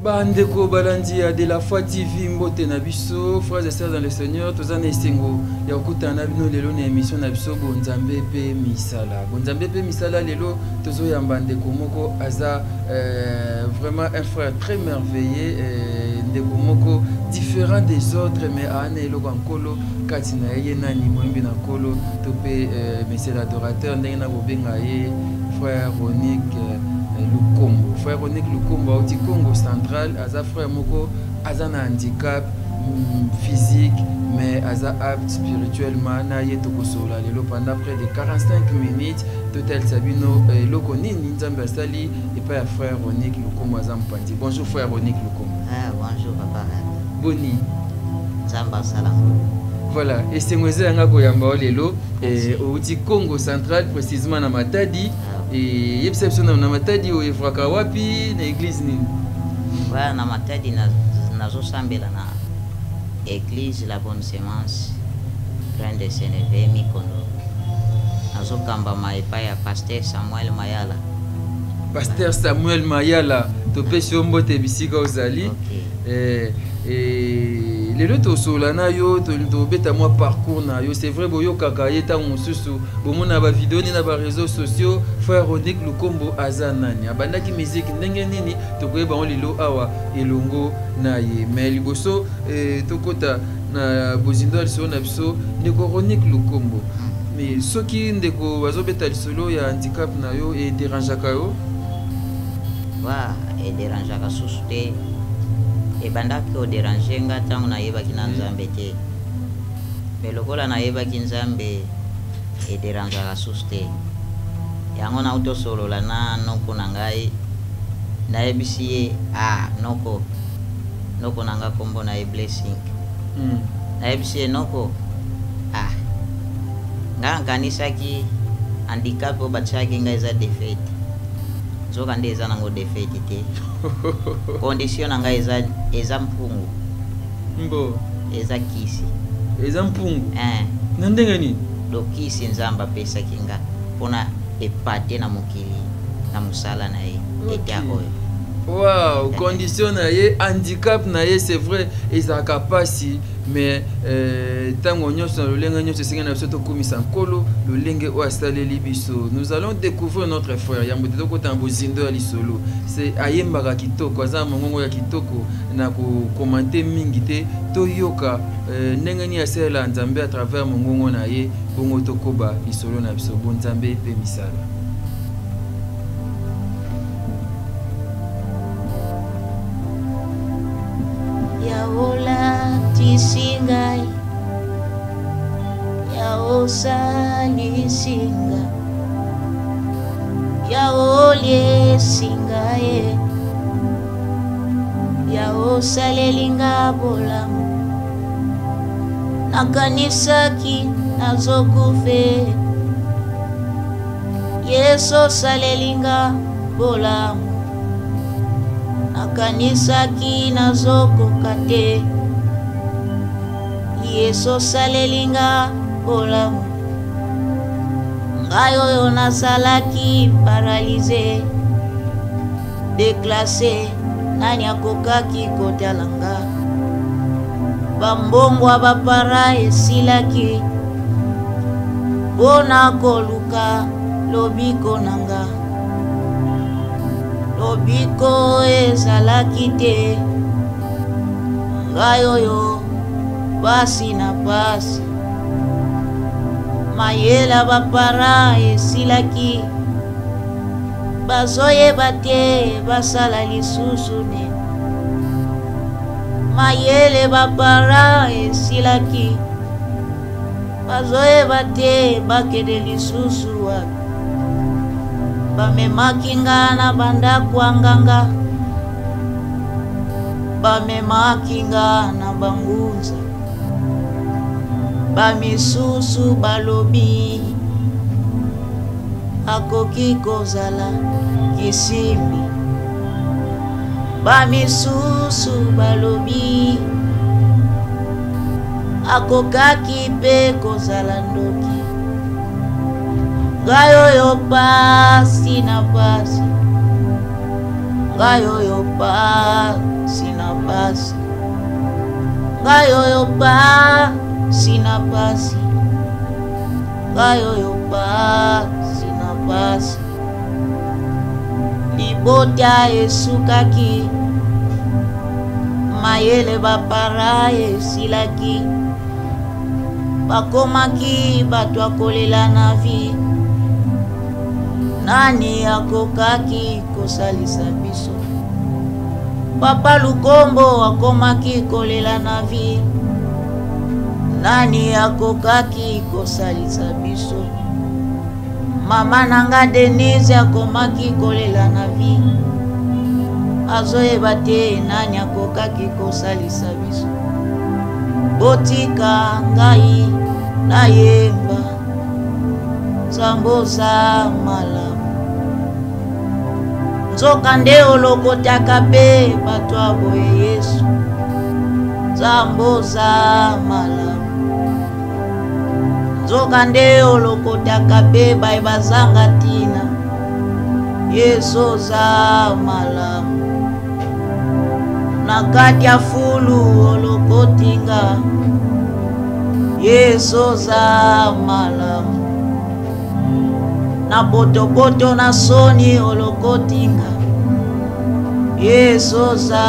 Bandeko balandi ya De La Foi TV, mbote na biso, frères et sœurs dans le Seigneur. Toza na esengo ya kokutana na bino lelo na émission na biso Bonzambe pe misala. Bonzambe pe misala, lelo tozoyamba ndeko moko aza vraiment un frère très merveilleux, ndeko moko différent des autres, mais aana eloko ya Nkolo kati na ye. Ye nani? Moyembi na Nkolo to mpe monsieur l'adorateur, ndenge na kobenga ye, frère Ronick Lukombo. Frère Ronick Lukombo auti Congo Central, aza frère moko aza na handicap physique, mais aza apte spirituellement. Na ye tokosolola lelo pendant près de 45 minutes, totalisa bino eloko nini Nzambe asali epai ya frère Ronick Lukombo. Aza mopanzi. Bonjour, frère Ronick Lukombo. Ah, bonjour papa Rabi. Boni? Nzambe asala ngolu. Voilà, esengo eza yanga koyamba yo lelo. Outi Congo Central, précisément na Matadi. Yebisa biso, na Matadi oœuvraka wapi, na église nini? Voilà, na Matadi nazosambela na église La Bonne Semence, Grain de Seneve Mikondo. Nazokambama epai ya pasteur Samuel Mayala. Pasteur Samuel Mayala, topesi yo mbote bisika ozali. Lelo tosolola na yo, tobeta mwa parcours na yo. C'est vrai, boyokaka ye ntango mosusu, bomona bavideo nini na baréseaux sociaux. Frère Ronick Lukombo aza nani? Abandaki musique ndenge nini? Tokoyeba yango lelo awa elongo na ye. Mais liboso tokota na bozindo ya lisolo na biso, ndeko Ronick Lukombo, mais soki ndeko bazobeta lisolo ya handicap na yo, edérangeaka yo? Wa, edérangeaka susu te. Ebandaki kodéranger nga ntango nayebaki na Nzambe te, mais lokola nayebaki Nzambe, edérangeaka susu te. Yango nauti osolola na noko na ngai, nayebisi ye: "Ah noko." Noko na nga nkombo na ye Blessing. Nayebisi ye: "Noko, ah, nga nkanisaki handicap oyo batiaki ngai eza défaite, nzoka nde eza nango défaite te. Condition na ngai eza mpungu." Mbo? Eza kisi. Eza mpungu? Eh. Na ndenge nini? Do kisi Nzambe apesaki nga mpona epate na mokili na mosala na ye eta oyo. Wow, condition na ye, handicap na ye, c'est vrai, ezalaka mpasi, mais ntango nyonso, na lolenge nyonso, esengeli na biso tokumisa Nkolo lolenge oyo asaleli biso. Nous allons découvrir notre frère. Yambo te tokota na bozindo ya lisolo, c'est ayembaka kitoko, aza na mongongo ya kitoko. Na kocommenter mingi te, toyoka ndenge nini asalela Nzambe à travers mongongo na ye, bongo tokoba lisolo na biso Bonzambe mpe misala. Yaolatisi ngai, yaosalisi nga, yaoliesi ngai ye, yaosaleli nga bolamu. Nakanisaki nazokufe, Yesu osaleli nga bolamu. Nakanisaki nazokoka te, Yesu osaleli nga bolamu. Ngai oyo nazalaki paralysé, déclassé, nani akokaki kotala nga? Bambongo ya bapara esilaki mpona koluka lobiko na nga. Lobiko ezalaki te. Ngai oyo pasi na pasi, mayela bapara esilaki, bazoyeba te basala lisusu nini. Mayele bapara esilaki, bazoyeba te bakende lisusu wapi. Bamemaki nga na bandako ya nganga, bamemaki nga na bangunza, bamisusu balobi akoki kozala kisimbi. Bamisusu balobi akokaki mpe kozala ndoki. Ngai oyo pasi na pasi, ngai oyo pasi na pasi, ngai oyo pasi na pasi, ngai oyo pasi na pasi. Libota esukaki, mayele bapara esilaki, bakomaki bato ya kolela na vi. Nani akokaki kosalisa biso? Papa Lukombo akomaki kolela na vi. Nani akokaki kosalisa biso? Mama na nga Denise akomaki kolela na vie, azoyeba te nani akokaki kosalisa biso. Botika ngai nayemba, Nzambe oza malamu. Nzoka nde olokotaka mpe bato ya boye, Yesu, Nzambe oza malamu. Nzoka nde olokotaka mpe baye bazanga ntina, Yesu oza malamu. Na kati ya fulu olokoti nga, Yesu oza malamu. Na potopoto na soni olokoti nga, Yesu oza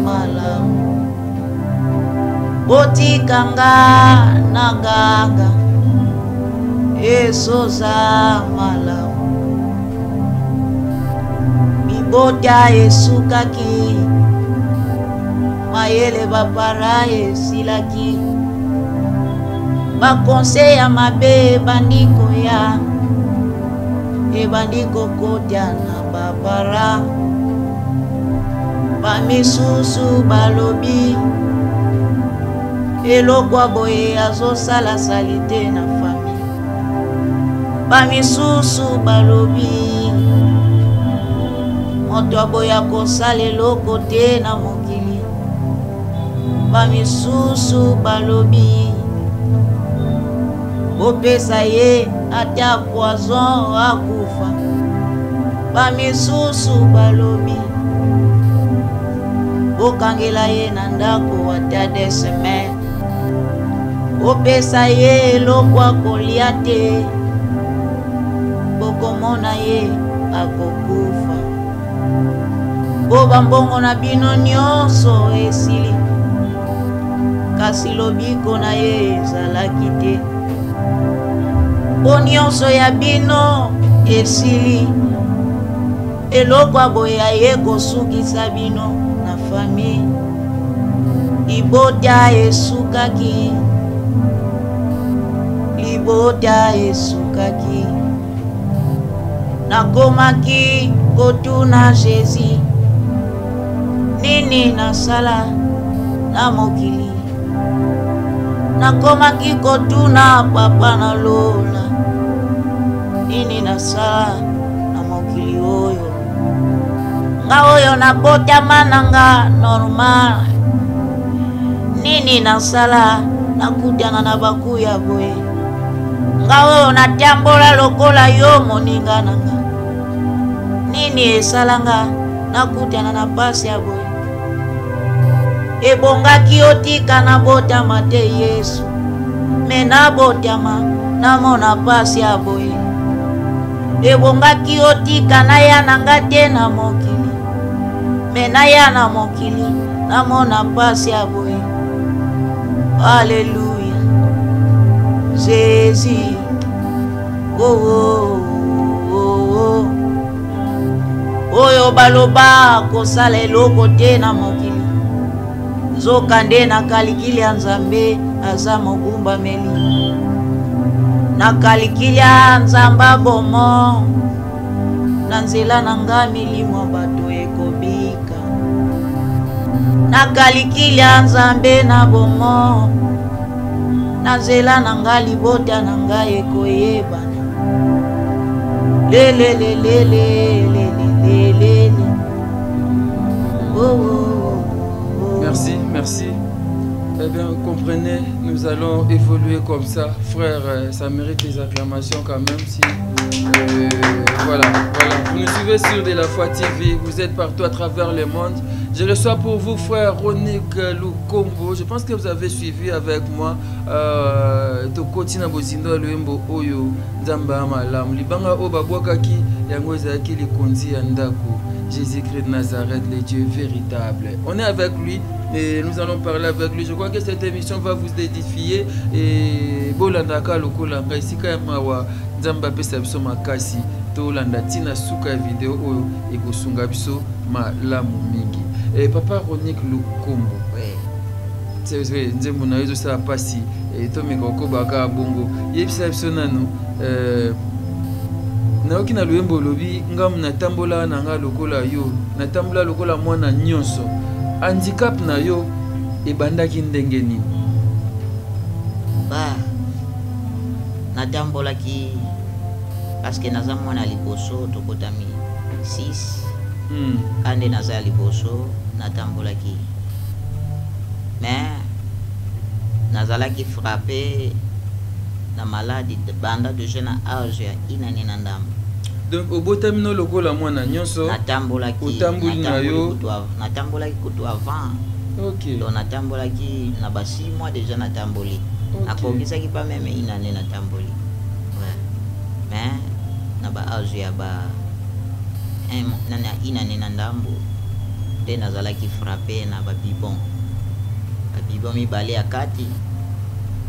malamu. Botika nga na ganga, Yesu oza malamu. Libota esukaki, mayele bapara esilaki, bakonsei ya mabe ebandi koya, ebandi kokota na bapara. Bamisusu balobi eloko ya boye azosala salite na famille. Bamisusu balobi moto aboya kosala eloko te na mokili. Bamisusu balobi bopesa ye ata poison akufa. Bamisusu balobi bokangela ye na ndako ata des semaines, bopesa ye eloko akolia te, bokomona ye akokufa. Po bambongo na bino nyonso esili, kasi lobiko na ye ezalaki te. Po nyonso ya bino esili, eloko ya boye aye kosukisa bino na famille. Libota esukaki, libota esukaki. Nakomaki kotuna Jésus, nini nasala na mokili? Nakomaki kotuna papa na lola, nini nasala na mokili oyo? Nga oyo nabotama na nga normal, nini nasala nakutana na bakuya boye? Nga oyo natambola lokola yo moninga na nga, nini esala nga nakutana na pasi ya boye? Ebongaki otika nabotama te Yesu, me nabotama namona pasi ya boye. Ebongaki otika naya na nga te na mokili, me naya na mokili namona pasi ya boye. Alléluia, Jésus, oh, oh, oh, oh. Oyo baloba kosala eloko te na mokili, nzoka nde na kalikili ya Nzambe aza mogumbameli. Na kalikili ya Nzambe abomo, na nzela na nga milimo bato ekobika. Na kalikili ya Nzambe na bomo, na nzela na nga libota na nga ekoyebana. Lelelelelelelelele. Oh, oh, bien, comprenez, nous allons évoluer comme ça. Frère, ça mérite les acclamations quand même. Si, voilà, voilà. Vous nous suivez sur De La Foi TV, vous êtes partout à travers le monde. Je le sois pour vous, frère Ronick Lukombo. Je pense que vous avez suivi avec moi. Tokoti na bozindo ya loyembo oyo Nzambe ya malamu. Libanga oyo babwakaki, yango ezalaki likonzi ya ndako. Jésus-Christ de Nazareth, le Dieu véritable. On est avec lui et nous allons parler avec lui. Je crois que cette émission va vous édifier. Et bolandaka lokola ngai esika ya mawa, Nzambe apesa biso makasi. Tolanda ntina suka ya video oyo ekosunga biso malamu mingi. Et papa Ronick Lukombo. Oui. C'est vrai, nzembo na yo ezosala pasi. Et tomeka kokobaka bongo. Yebisa biso nanu, nayoki na loyembo olobi ngamu natambola na nga lokola yo, natambola lokola mwana nyonso. Handicap na yo ebandaki ndenge nini? Ba natambolaki parce que naza mwana liboso, tokotami 6. Kande naza liboso, natambolaki. Mais nazalaki frappé na maladie banda déjà na âge ya inane na ndambo. Donc obotami no lokola mwana nyonso, Natambolaki, otamboli na yo. Natambolaki kutu avant. Donc natambolaki na ba 6 mois déjà natamboli. Nakokisaki pas même une année natamboli. Ouais. Mais na ba âge ya ba un mois, na une année na ndambo nde nazalaki frappé na ba bibon. Ba bibon mibale ya kati.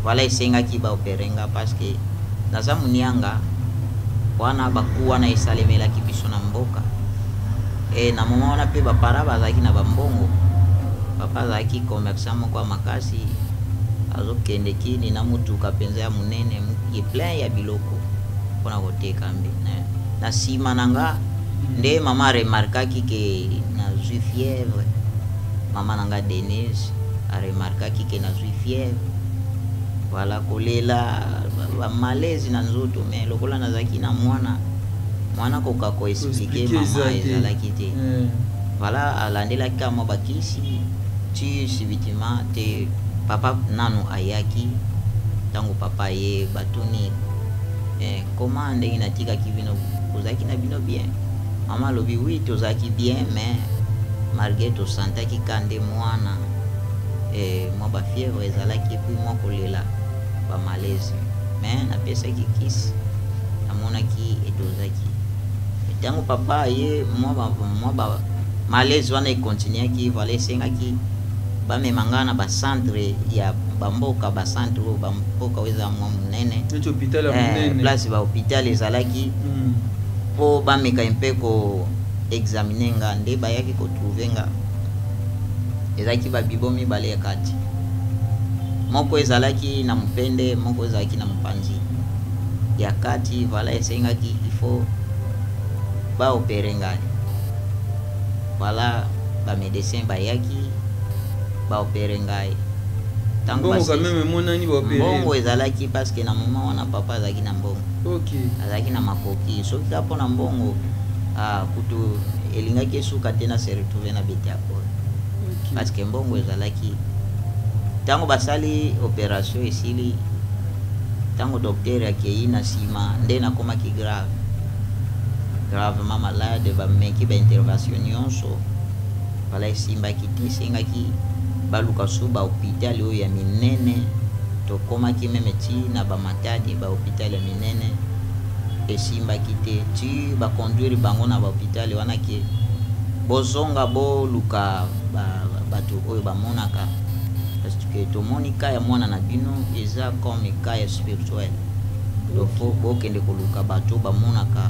Voilà, esengaki ba opérer nga parce que naza munianga wana baku wana esalemelaki biso na mboka. E na moment wana mpe bapara bazalaki na bambongo. Papa azalaki commerçant moko ya makasi, azokende kini na mutuka mpenza ya monene, ye plein ya biloko mpona koteka mbe. Na nsima na nga nde mama aremarkaki ke nazwi fièvre. Mama na nga Denise aremarkaki ke nazwi fièvre. Voilà, kolela ba malaise na nzoto, mais lokola nazalaki na mwana, mwana koka ko expliquer Ko expliquer mama eza te. Ezalaki te. Voilà, alandelaki kaka mwa bakisi ti subitement te papa nanu ayaki. Ntango papa ye batuni, comment ndenge natikaki bino, ozalaki na bino bien? Mama alobi oui, tozalaki bien, mais malgré tosantaki ka nde mwana, mwa ba fièvre ezalaki, et puis mwa kolela ba malaise, mais napesaki kisi, namonaki edozaki. Ntango papa ye mwa ba malaise wana ekontinuaki. Voilà, esengaki bamema nga na bacentre ya bamboka, bacentre oyo bamboka oyo eza mwa monene. Neti hôpital ya monene. Place bahôpital ezalaki mpo bameka mpe ko examiner nga. Nde bayaki kotrouver nga ezalaki babibo mibale ya kati, moko ezalaki na mopende, moko ezalaki na mopanzi ya kati. Voilà, esengaki il faut baopérer ngai. Voilà, bamédecin bayaki, baopérer ngai. Ntango Mbongo quand même emonani, baopérer. Mbongo ezalaki parce que na moment wana papa azalaki na mbongo. Azalaki na makoki. Soki kaka mpo na mbongo, ah, kutu elingaki esuka te na se retrouver na bete ya kolo. Parce que mbongo ezalaki. Ntango basali opération esili, ntango docteur akei na nsima, nde nakomaki grave, gravement malade. Bameki baintervention nyonso, wala esimbaki te. Esengaki baluka su bahôpital oyo ya minene. Tokomaki même ti na bamatadi, bahôpital ya minene esimbaki te, ti baconduire bango na bahôpital wana ke bozonga boluka bato oyo bamonaka, parce que tomoni ka ya mwana na bino eza comme ka ya spirituel. Donc faut bokende koluka bato bamonaka,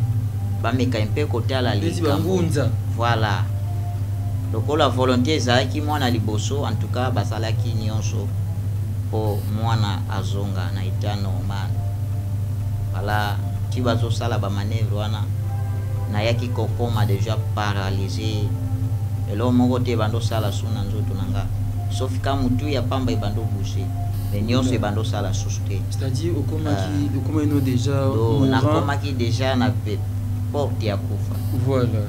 bameka mpe kotala Neti likambo. Bangunza. Voilà, lokola volonté ezalaki mwana liboso, en tout cas basalaki nyonso mpo mwana azonga na état normal. Voilà, ti bazosala bamanœuvre wana, nayaki kokoma déjà paralysé. Eloko moko te ebanda osala su na nzoto na nga, sauf ka motu ya pamba ebanda obouger, mais nyonso ebanda osala susu te. C'est-à-dire okomaki no déjà Donc mourant. Nakomaki déjà na porte ya kufa.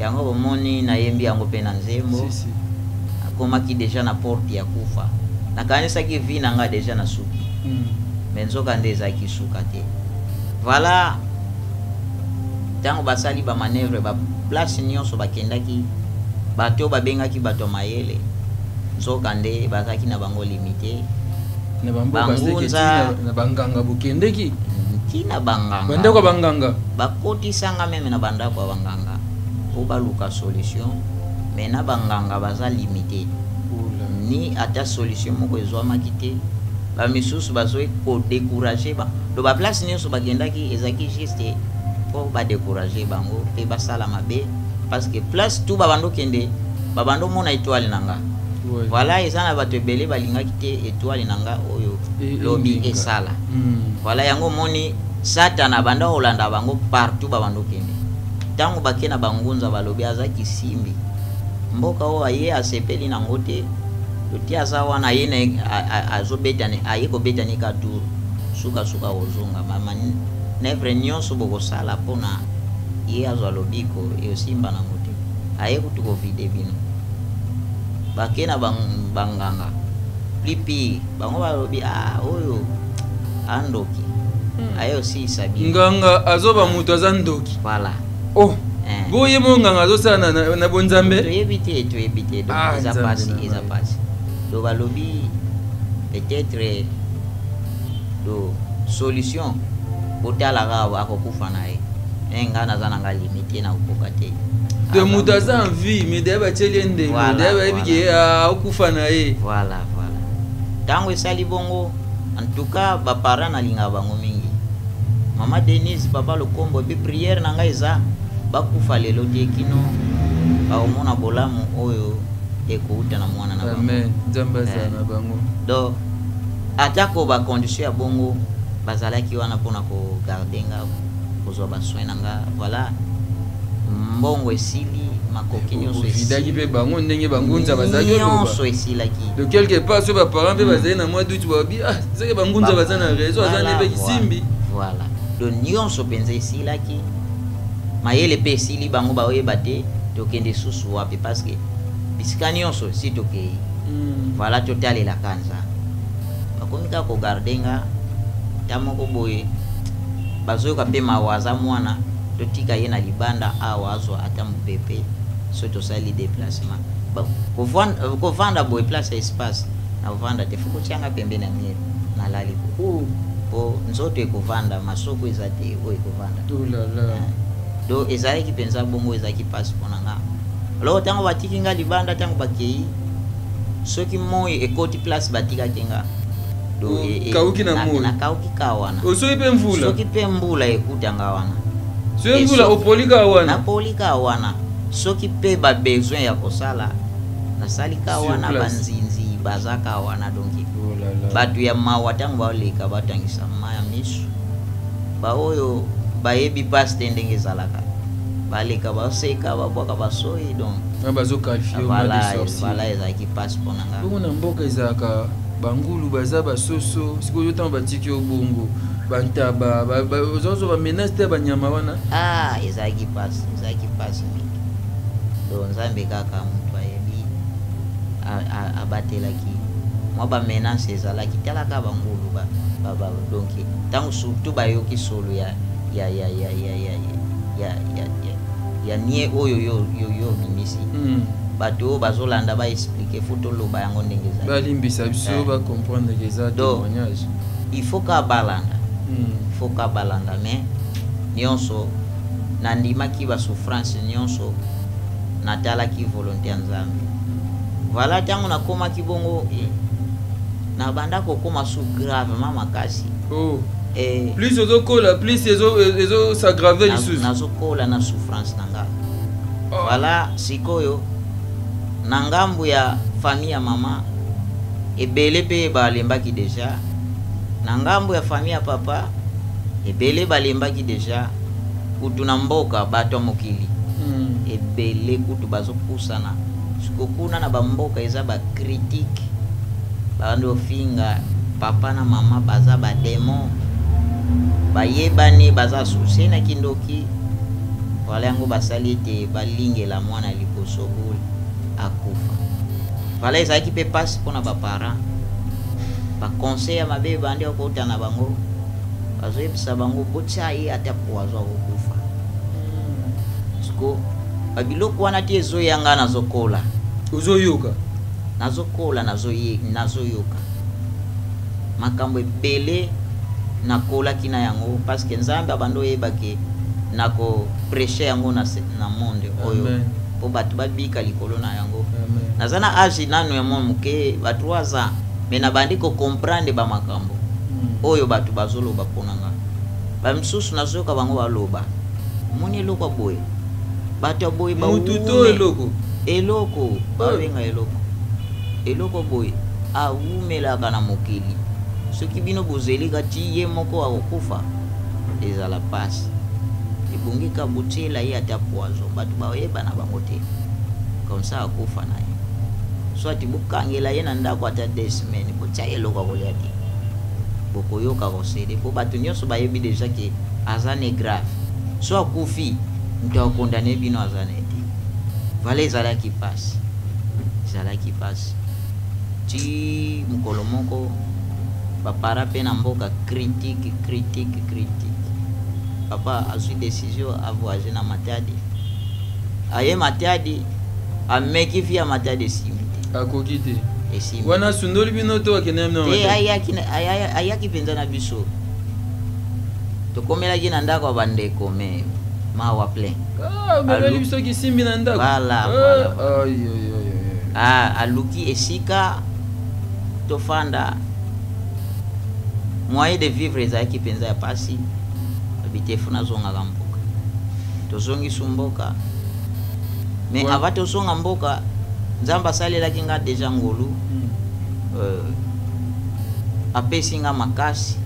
Yango bomoni nayembi yango mpe na nzembo. Si, si. Akomaki déjà na porte ya kufa. Nakanisaki vie na nga déjà na suki. Mais nzoka nde ezalaki suka te. Voilà, ntango basali bamanœuvre, baplace nyonso bakendaki, bato oyo babengaki bato ya mayele, nzoka nde bazalaki na bango limité. Na bamboka seke. Bangunza. Na banganga bokendeki? Ntina banganga. Bandako ya banganga. Bakotisanga même na bandako ya banganga mpo baluka solution, mais na banganga baza limité. Oula. Ni ata solution moko ezwamaki te. Bamisusu bazoi kodécourager ba do baplace nyonso bakendaki, ezalaki juste mpo badécourager bango mpe basala mabe, parce que place tout babanda okende, babanda omona étoile na nga. Voilà, eza na bato ebele balingaki te étoile na nga oyo lobi engenga. Esala. Voilà, yango omoni Satana banda kolanda bango partout babanda okende. Ntango bake na bangunza, balobi aza kisimbi, mboka oyo aye asepeli nango te, toti aza wana, aye na azobeta aye kobeta ne ka tour, sukasuka kozonga. Manœuvre nyonso bokosala mpona ye azwa lobiko, eosimba nango te, aye kutu kovider bino. Bake na banganga plus pire, bango balobi: "Ah, oyo andoki, aye osilisa bino." Nganga azoba moto aza ndoki. Voilà. Oh. Eh. Boye mo nganga azosala na bonzambe. Toyebi te, toyebi te. Donc Ah, eza Nzambe pasi. na Eza ngai. pasi. Do balobi peut-être do solution botalaka, akokufa na ye. Me nga naza na nga limité na kokoka te. De moto aza en vie, mais deya batieli ye ndelo. Deya bayebi ke akokufa na ye. Voilà, ntango esali bongo, en tout cas baparent nalingaka bango mingi, mama Denise, papa Lokombo, et puis prière na ngai eza bakufa lelo te kino bakomona bolamu oyo ekouta na mwana na bango. Amen, Nzambe azala Eh. na bango. Donc atako bacondition ya bongo, bazalaki wana mpona kogarder nga, kozwa basoin na nga. Voilà, mbongo esili, makoki nyonso. Ovidaki mpe bango ndenge bangunza bazalaki oloba. Nyonso esilaki. De quelque part, so baparent mpe bazali na mwa doute, babi: "Ah, ezaki bangunza baza na raison, aza nde mpe kisimbi." Voilà, donc nyonso mpenza esilaki, mayele mpe esili, bango baoyeba te tokende susu wapi, parce que bisika nyonso si tokei. Voilà, totalelaka Nzambe. Bakomi kaka kogarder nga ta moko boye, bazoyoka mpe mawa, aza mwana, totika ye na libanda awa azwa ata mopepe. So tosali déplacement, kovanda boye place ya espace na kovanda te, fo kotianga pembeni ya mur, nalali boye. Oh. Po nzoto ekovanda, masoko eza te oyo ekovanda. Oh là là. Donc ezalaki mpenza bongo, ezalaki mpasi mpo na nga. Alors ntango batiki nga libanda, ntango bakei, soki moi ekoti place batikaki nga do Okauki na moi. Nakauki ka wana. Osoki mpe mvula. Soki mpe mbula ekutanga wana. Soki mvula, opoli kaka wana. Napoli ka wana. Soki mpe babesoin ya kosala, nasali ka Sur wana. place. Banzinzi baza ka wana, donc Oh là là. bato ya mawa, ntango baoleka, batangisa mai ya miso. Baoyo bayebi mpasi te ndenge ezalaka, baleka, baseka, babwaka basoi, donc Na bazoqualifier yo voilà. de sorcier. Voilà, ezalaki mpasi mpo na nga. Bongo na mboka ezalaka bangulu, baza basoso. Sikoyo ntango batiki yo bongo, bantaba ozazwa bamenace te ya banyama wana? Ah, ezalaki mpasi, ezalaki mpasi mingi. Donc Nzambe kaka moto ayebi abatelaki mwa bamenace ezalaki. Talaka bangulu donc ntango surtout bayoki solo ya nie oyo yo obimisi, bato oyo bazolanda baexpliquer, fo toloba yango ndenge ezali. Balimbisa biso. Eh. Bacomprendre ke eza témoignage. Il faut ka balanda, il faut ka balanda. Mais nyonso nandimaki, basouffrance nyonso natalaki volonté ya Nzambe. Voilà, ntango nakomaki bongo, nabanda kokóma su gravement makasi. Oh. Eh, Plus ozokola, plus ezos'aggraver lisusu. Nazokola na souffrance na nga. Oh. Voilà, sikoyo na ngambu ya famille ya mama, ebele mpe balembaki déjà. Na ngambu ya famille ya papa, ebele balembaki déjà. Kutu na mboka, bato ya mokili ebele kutu bazopusana. Siko kuna na bamboka eza bacritique, bandi ofinga papa na mama, baza badémon, bayebani, baza susi na kindoki. Wala yango basali ete balingela mwana liboso bule akufa. Wala ezalaki mpe mpasi mpona baparent. Baconseil ya mabe ebandi akota na bango, bazoyebisa bango botia ye ata poison, akokufa. Siko babiloko wana ti ezoya, nga nazokola. Ozoyoka. Nazokola, nazoyoka makambo ebele. Nakolaki na yango parce que Nzambe abandi oyebake nakoprêcher yango na monde oyo mpo bato babika likolo na yango. Naza na age nano ya mwa moke, ba 3 ans, mais nabandi kocomprendre bamakambo oyo bato bazoloba mpo na nga. Bamisusu nazoyoka bango baloba, moni eloko ya boye, bato ya boye. Mutu to eloko? Eloko, babenga eloko, eloko boye awumelaka na mokili. Soki bino bozelika ti ye moko akokufa, ezala pasi. Ebongi ka botiela ye ata poison, bato bayeba na bango te, comme ça akufa na ye. Soit bokangela ye na ndako ata 2 semaines, botia ye eloko akolia te, bokoyoka kosede, mpo bato nyonso bayebi déjà ke aza ne grave. So akufi, moto akondane bino aza ne te. Voilà, ezalaki pasi, ezalaki pasi ti mokolo moko bapara mpe na mboka, critique, critique, critique. Papa azwi décision avoyage na Matadi. Aye Matadi, ameki vie ya Matadi, esimbi te. Akoki te. Esimbi. Wana asundoli bino to akende bino? Te, ayaki mpenza na biso. Tokomelaki na ndako ya bandeko, mais mawa plein. Bameli biso kisimbi na ndako. Voilà, voilà. Ah, aluki esika tofanda, moyen de vivre ezalaki mpenza ya pasi. Bitefu nazongaka mboka, tozongisi mboka. Mais avant tozonga mboka, Nzambe asalelaki nga déjà ngolu. Apesi nga makasi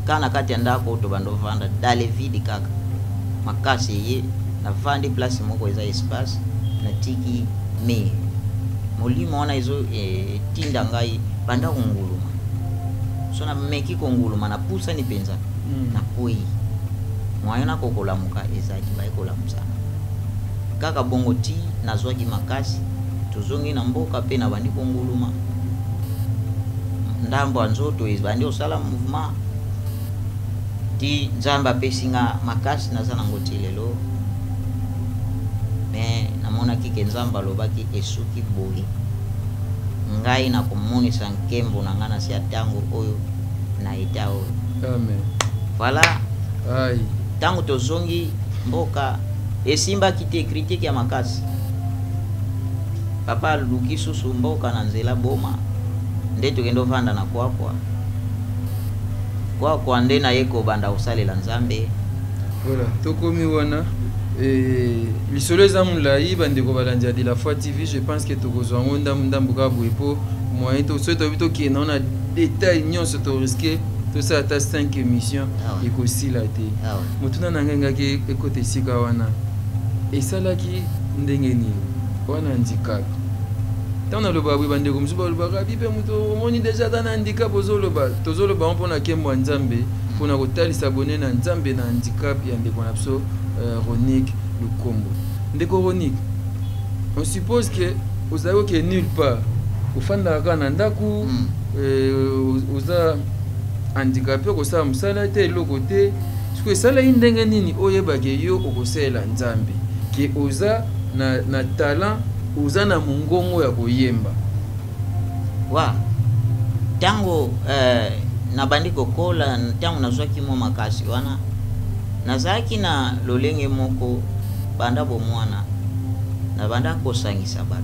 kaka na kati ya ndako oyo tobanda ovanda dans le vide. Kaka makasi eye, navandi place moko eza espace, natiki mur. Molimo wana ezo etinda ngai banda konguluma. So nameki konguluma, napusani mpenza, nakwei. Moyen nakokolamuka ezalaki, baye kolamusana kaka bongo ti nazwaki makasi. Tozongi na mboka mpe nabandi konguluma, ndambo ya nzoto ebandi kosala mouvement, ti Nzambe apesi nga makasi naza nango ti lelo. Mais namonaki ke Nzambe alobaki esuki boye, ngai nakomonisa nkembo na ngai na se ya ntango oyo na eta oyo. Amen. Voilà. Ai. Ntango tozongi mboka, esimbaki te, critique ya makasi. Papa aluki susu mboka na nzela Boma, nde tokende ovanda na Kwakwa. Kwakwa nde naye kobanda kosalela Nzambe. Voilà, tokomi wana. Lisolo eza molai, bandeko balandi ya De la Foi TV. Je pense que tokozwa yango ndambu ndambu kaka boye, mpo moyen to soki toyebi tokende yango na détail nyonso, toriske tosala ata 5 émission, ekosila te. Motuna na ngai ngaki ekota esika wana, esalaki ndenge nini wana handicap? Ntango nalobaka boye, bandeko mosusu balobaka bi mpe moto omoni déjà aza na handicap. Ozoloba, tozoloba ngo mpona nkembo ya Nzambe, mpona kotalisa bonene na Nzambe na handicap ya ndeko na biso Ronick Lukombo. Ndeko Ronick, on suppose que ozali oke nulle part, ofandaka kaka na ndako. Oza handicapé, okosala mosala te, eloko te. Sikoyo esalaki ndenge nini oyebake yo okosalela Nzambe, ke oza na talent, oza na mongongo ya koyemba? Wa ntango nabandi kokola, ntango nazwaki mwa makasi wana, nazalaki na lolenge moko banda bomwana, nabanda kosangisa bato.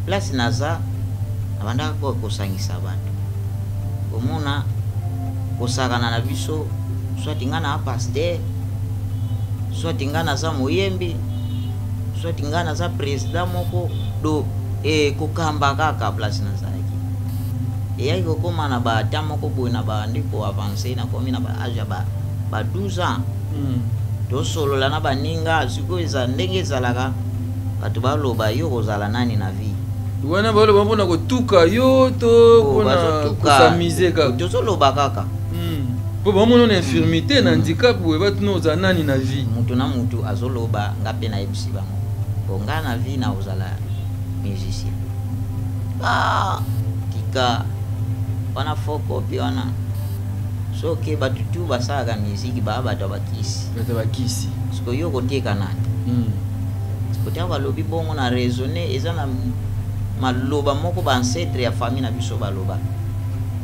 Place naza, nabandaka kosangisa bato, komona kosakana na biso, soit nga na pasteur, soit nga naza moyembi, soit nga naza président moko do kokamba kaka place nazalaki. Eyaki kokóma na bata moko boye, na bandi koavancer, nakomi na baage ya ba 12 ans. Tosolola na baninga. Sikoyo eza ndenge ezalaka, bato baloba yo kozala nani na vie. Wana baloba mpona kotuka yo to mpona kosamize kaka? Tozoloba kaka. Mpo bamona na infirmité, na handicap boye, batuna ozala nani na vie. Mutu na mutu azoloba, nga mpe nayebisi bango po nga na vie na kozala musicien. Ah, Tika wana faux copie wana. Soki bato tu basalaka miziki, baa bato ya bakisi. Bato ya bakisi. Siko yo koteka nani? Siko ntango balobi bongo, na raisonne, eza na maloba moko baancêtre ya famille na biso baloba: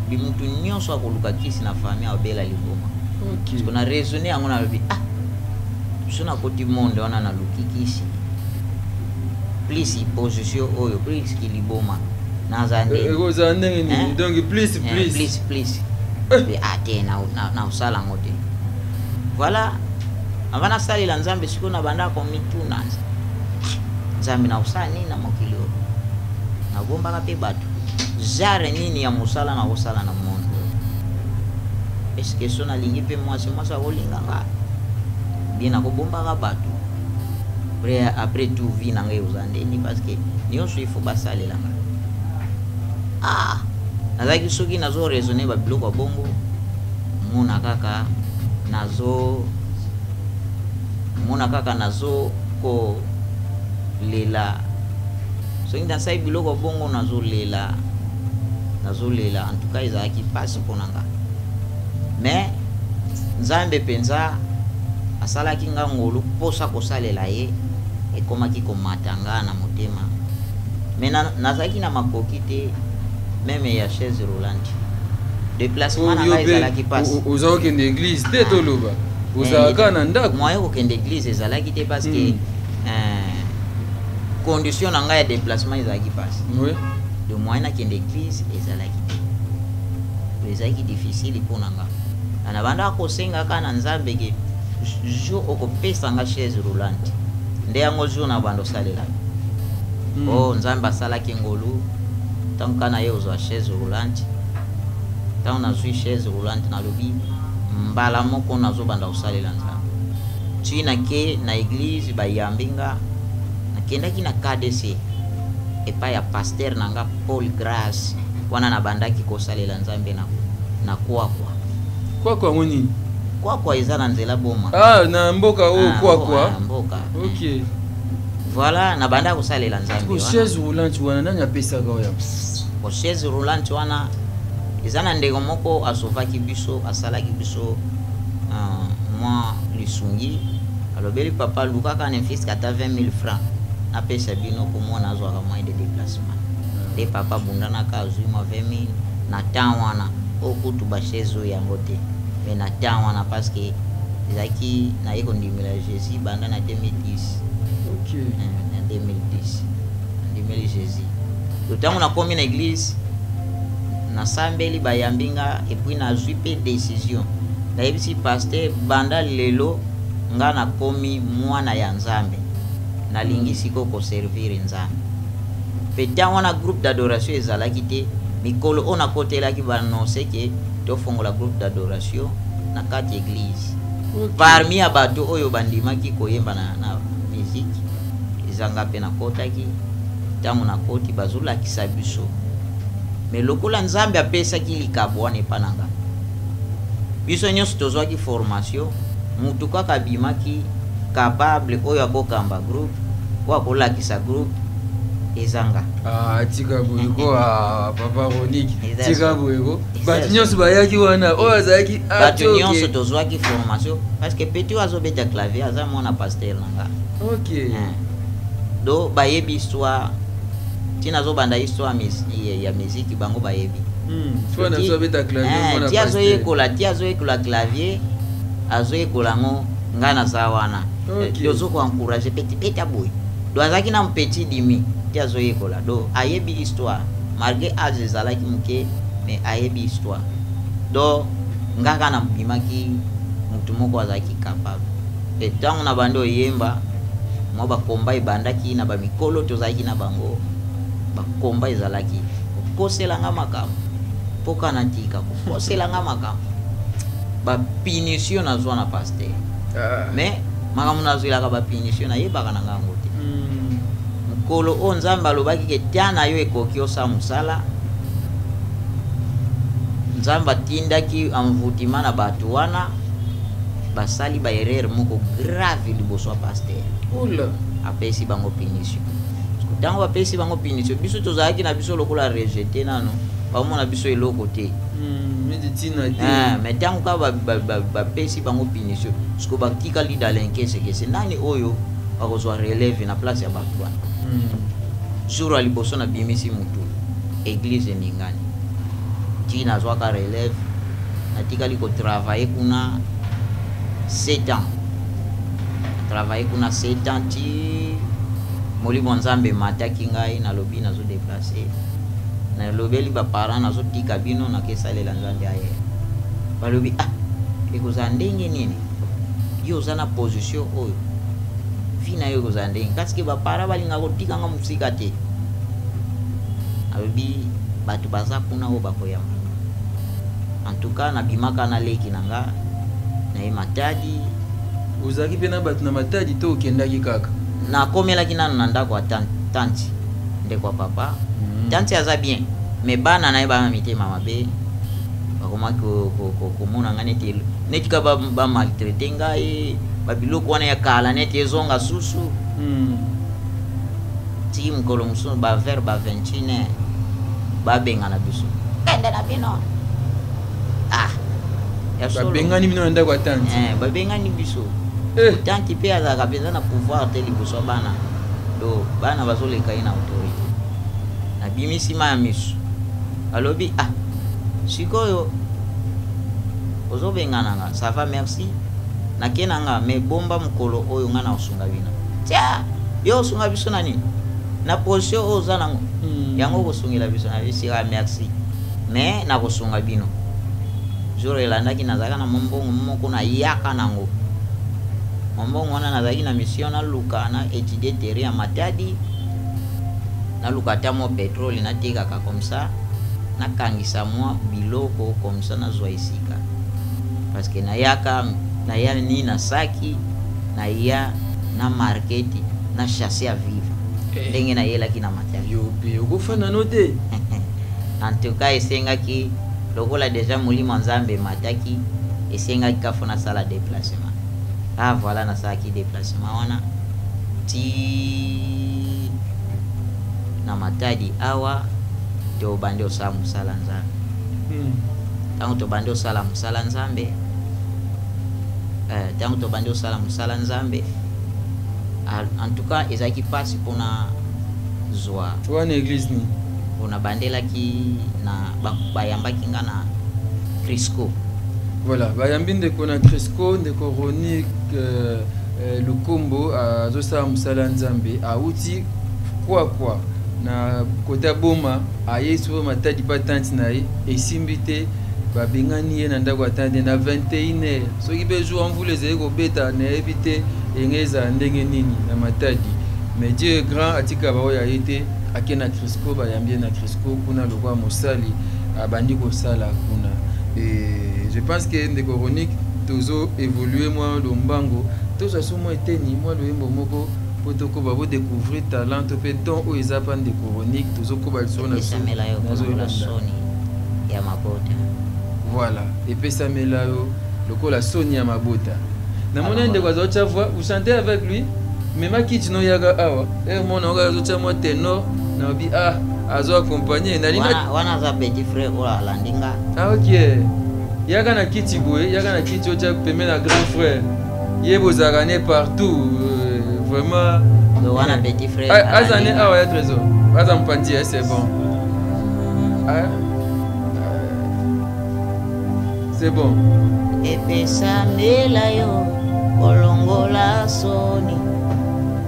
bimutu nyonso akoluka kisi na famille abela liboma. Siko na raisonne yango, nalobi: ah, so nakoti monde wana, naluki kisi, plus position oyo, plus kiliboma, naza ndenge Ekozala ndenge nini? Hein? Donc plus plus. Plus plus. Pe, ah te, na osala yango te. Voilà, avant nasalela Nzambe, sikoyo na banda komituna: Nzambe, na kosala nini na mokili oyo? Nabombaka mpe bato, genre nini ya mosala nakosala na monde oyo? Est-ce so nalingi mpe mwasi, mwasi akolinga nga bien? Nakobombaka bato, après tout vie na ngai eza ndeni? Parce que nyonso il faut basalela nga. Ah, nazalaki, soki nazo raisonne babiloko ya bongo, mona kaka nazo mona kaka nazo kolela. Soki nasali biloko ya bongo, nazolela, nazolela. En tout cas ezalaki mpasi mpo na nga, mais Nzambe mpenza asalaki nga ngolu. Mposa kosalela ye ekomaki komata nga na motema, mais nazalaki na makoki te, même ya chaise roulante, déplacement na Yo ngai mpe ezalaki mpasi. Oza kokende église te? Ah. Toloba ozalaka kaka na ndako? Moyen kokende église ezalaki te, parce que condition na ngai ya déplacement ezalaki mpasi. De moyen nakende église ezalaki te. To ezalaki difficile mpo na nga. Na banda kosenga kaka na Nzambe ke jour okopesa nga chaise roulante, nde yango jour na banda osalela. O Nzambe asalaki ngolu, ntango kaka na ye ozwa chaise roulante, ntango nazwi chaise roulante, nalobi mbala moko nazobanda kosalela Nzambe. Ti nake na église, bayambi nga, nakendaki na KDC epai ya pasteur na nga Paul Grace. Wana nabandaki kosalela Nzambe na Kwakwa. Kwakwa yango nini? Kwakwa eza na nzela Boma. Ah, na mboka oyo. Ah, Kwakwa. ah, mboka. Ok. Voilà, nabanda kosalela Nzambe Ko wana. Chaise roulante wana, nani apesaka oyo? Bo chaise roulante wana eza na ndeko moko asovaki biso, asalaki biso mwa lisungi. Alobeli papa: lukaka ne fût-ce que ata 20 000 francs, napesa bino po mwana azwaka moyen de déplacement. Nde papa abundanaka, azwi mwa 20 000 na temps wana. Oyo kutu bachaise oyo yango te, mais na temps wana, parce que ezalaki naye kondimela Jésus banda na 2010. Na 2010 nandimeli Jésus. To ntango nakomi na église, nasambeli, bayambi nga, et puis nazwi mpe décision, nayebisi pasteur: banda lelo nga nakomi mwana ya Nzambe, nalingi sikoyo koservir Nzambe. Mpe ntango wana groupe d'adoration ezalaki te. Mikolo oyo nakotelaki, baannonce ke tofongola groupe d'adoration na kati église. Parmi ya bato oyo bandimaki koyemba na musique, ezanga mpe nakotaki. Ntango nakoti, bazolakisa biso, mais lokola Nzambe apesaki likabo wana epa na nga, biso nyonso tozwaki formation, mutu kaka abimaki capable oyo akokamba groupe, oyo akolakisa groupe, ezanga. Ah, tika boye ko. Ah, papa Ronike. Eza Tika boye ko. Eza Bato nyonso bayaki wana, oyo azalaki Bato nyonso tozwaki formation, parce que petit oyo azobeta clavier aza mwana pasteur na nga. Hein. Do bayebi histoire ntina azobanda histoire ya musique, bango bayebi. Fo na biso abeta clavier, mwana Ti pasteur. azoyekola, ti azoyekola clavier, azoyekola yango, ngai naza wana. Tozo koencourage petit, beta boye. Do azalaki na petit dimi, ti azoyekola, do ayebi histoire malgré age ezalaki moke, mais ayebi histoire. Do nga kaka nabimaki motu moko azalaki capable. E ntango na bandi oyemba, mwa bakomba ebandaki na bamikolo tozalaki na bango. Bakomba ezalaki kokoselanga makambo mpoka natika, kokoselanga makambo, bapunition nazwa na pasteur. Mais makambo nazwelaka bapunition, nayebaka na ngango te. Mokolo oyo Nzambe alobaki ke tia na yo ekoki osala mosala, Nzambe atindaki envoûtement na bato wana, basali baerreur moko grave liboso ya pasteur. Oula. Apesi bango punition. Ntango bapesi bango punition, biso tozalaki na biso lokola rejeté, nano bamona biso eloko te. Neti ntina te. Ah, mais ntango kaka bapesi bango punition, siko batikali dalenkesekese, nani oyo bakozwa relève na place ya bato wana? Jour ya liboso nabimisi mutu, église eningani. Ti nazwaka relève, natikali kotravailler kuna 7 ans. Travaille kuna 7 ans ti molimo Nzambe emataki ngai. Nalobi nazodéplacer, nalobeli baparent, nazotika bino, nakesalela Nzambe aye. Balobi: "Ah, ekozala ndenge nini? Yo oza na position oyo, vie na yo ekozala ndenge?" Kasi baparent balingaka kotikanga mosika te. Alobi bato baza kuna oyo bakoyamba. En tout cas, nabimaka na leki na nga, naye Matadi. Ozalaki mpe na bato na Matadi to okendaki kaka? Nakomelaki nano na ndako ya tanti, ndeko ya papa. Tanti aza bien, mais bana na ye bana mitema mabe. Bakomaki komona ngai neti ka bamaltraiter ngai, babiloko wana ya kala neti ezonga susu. Ti mokolo mosusu, bavers ba 21 heures, babengana biso: "Kende na bino." Ah, ya solo. Babengani bino na ndako ya tanti? Eh, babengani biso. Tanti mpe azalaka mpenza na pouvoir te liboso ya bana, do bana bazoleka ye na autorité. Nabimisi ma ya miso, alobi: "Ah, sikoyo ozobengana nga, ça va, merci, nake na nga, mais bomba mokolo oyo nga na osunga bino." Tia yo osunga biso na nini? Na position oyo oza nango, yango okosungela biso na bisika? Merci, mais nakosunga bino. Jour elandaki, nazalaka na mombongo moko, nayaka nango. Mombongo wana, nazalaki na mission naluka na étudier terrain ya Matadi, naluka ata mwa pétrole, natekaka comme ça, nakangisa mwa biloko comme ça, nazwa esika, parce que nayaka, naya ni na saki, naya na market na chasse ya vivre. Ndenge nayelaki na Matadi. Yo mpe okofanda no te. En tout cas, esengaki lokola déjà molimo ya Nzambe emataki, esengaki ka fo nasala déplacement. Ah voilà, nasalaki déplacement wana ti na Matadi awa. Tobandi osala mosala Nzambe. Ntango tobandi osala mosala Nzambe, ntango tobandi osala mosala Nzambe, en tout cas ezalaki mpasi mpona zwa. Wana église nini? Mpona bandelaki na bayambaki nga na Crisco. Voilà, bayambi ndeko na Crisco. Ndeko Roni Lukombo azosala mosala ya Nzambe. Awuti kwakwa na kota Boma, aye so Matadi mpa tante na ye. Esimbi te, babengani ye na ndako ya tante na 21 heure. Soki mpe jour mvula ezali kobeta, nayebi te enge ezala ndenge nini na Matadi. Mais Dieu est grand, atika baoyo aye te. Ake na Crisco, bayambi ye na Crisco kuna lokwa mosali, abandi kosala kuna. Et je pense que ndeko Ronique, tozo évoluer mwa lombango, tozwa so mwa eteni, mwa loyembo moko mpo tokoba bodécouvrir talent to mpe don oyo eza mpa ndeko Ronique. Tozokoba lisolo na biso. Epesamela yo kolongola Nazoyolanda. soni ya mabota. Voilà, epesamela yo lokola soni ya mabota. Namoni Alors, ndeko azotya voix, vous chantez avec lui. Mema kiti noyaka awa ere mona oyo azotya mwa ténor, naobi ah, azo accompagner nalinga. Wana aza petit frère oyo alandi nga. Ah ok, yaka na kiti boye, yaka na kiti otya pembe na grand frère. Ye bozalaka ne partout, vraiment. Donc wana petit frère Ah, aza alandi ne nga. Awa ya Trésor aza mopanzi ya, c'est bon. Ah, c'est bon. Epesamela yo kolongola soni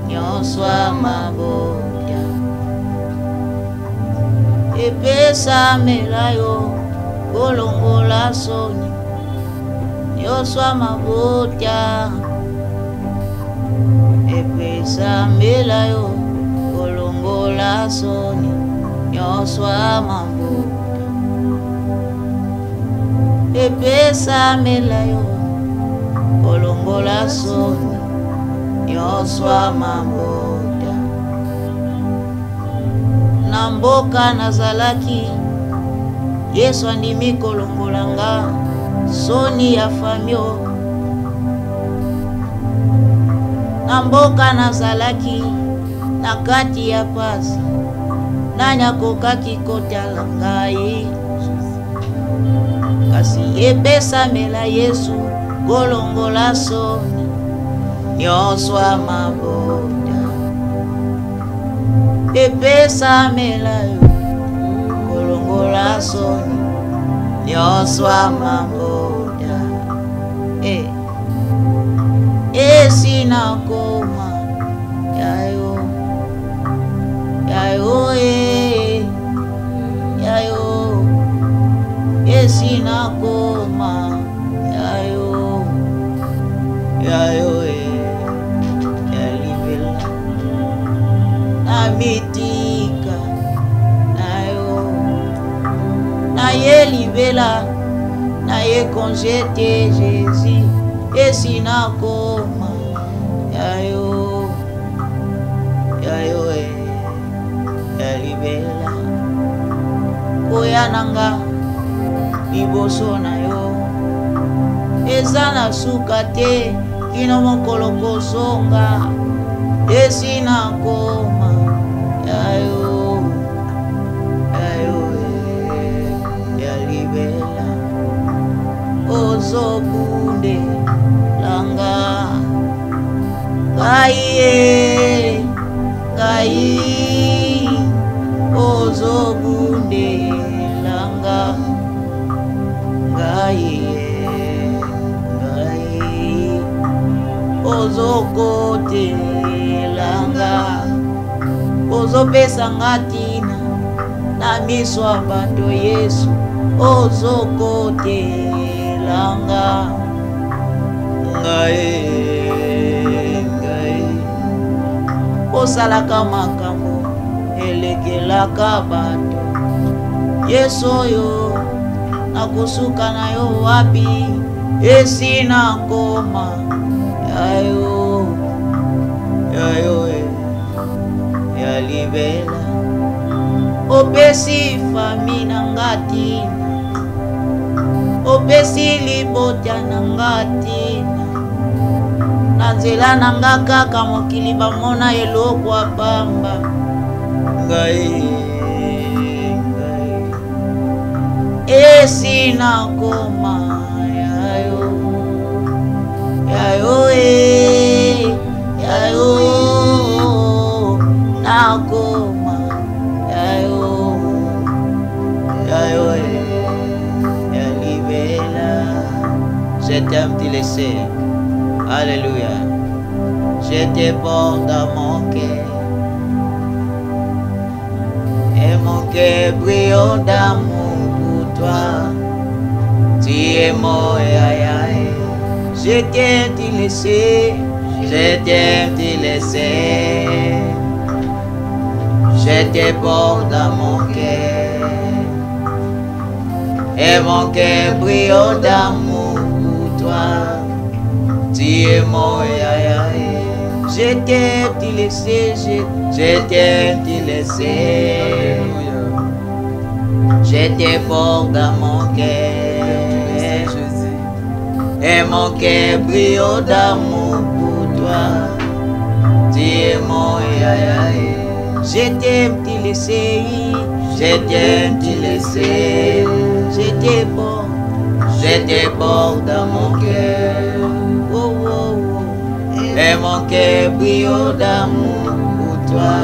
nyonso ya mabota, epesamela yo kolongola soni nyonso ya mabota, epesamela yo kolongola soni nyonso ya mabota, epesamela yo kolongola soni nyonso ya mabota. Na mboka nazalaki, Yesu andimi kolongola nga soni ya famille. Na mboka nazalaki. Na kati ya pasi, nani akokaki kotala ngai? Kasi epesamela Yesu kolongola soni nyonso ya mabota. Epesamela yo kolongola soni nyonso ya mabota. Eh. Esi nakoma yayo yayo e yayo esi nakoma yayo yayo e ya libela namitika nayo naye libela naye congé te Jésus esi nakoma yayo yayo e ya libela koya na nga liboso na yo eza na suka te kino mokolo kozonga esi nakoma yayo yayo e ya libela ozobundelanga ngai e ngai ozobundelanga ngai e ngai ozokotelanga ozopesa nga ntina na miso ya bato Yesu ozokotelanga ngai ngai osalaka makambo elekelaka bato Yesu oyo nakosuka na yo wapi esi nakoma yayo yayo e ya libela opesi fami na nga ntina opesi libota na nga ntina na nzela na nga kaka mokili bamona eloko ya pamba ngai ngai esi nakoma yayo yayo e yayo nakoma yayo yayo e ya libela. Je t'aime, tu le sais. Alléluia. Je te porte dans mon cœur. Et mon cœur brille d'amour pour toi. Tu es mon yaya. Je t'aime, tu le sais. Je t'aime, tu le sais. Je te porte dans mon cœur. Et mon cœur brille d'amour pour toi. Tu es mon yaya. Je t'aime, tu le sais. Je t'aime, tu le sais. Alléluia. Je te porte dans mon Tu le sais, cœur. Jésus. Et mon cœur brille d'amour pour toi. Tu es mon yaya. Je t'aime, tu le sais. Je t'aime, tu le sais. Je te porte, je te porte dans mon cœur. Oh, oh, oh. Et mon cœur brille d'amour pour toi.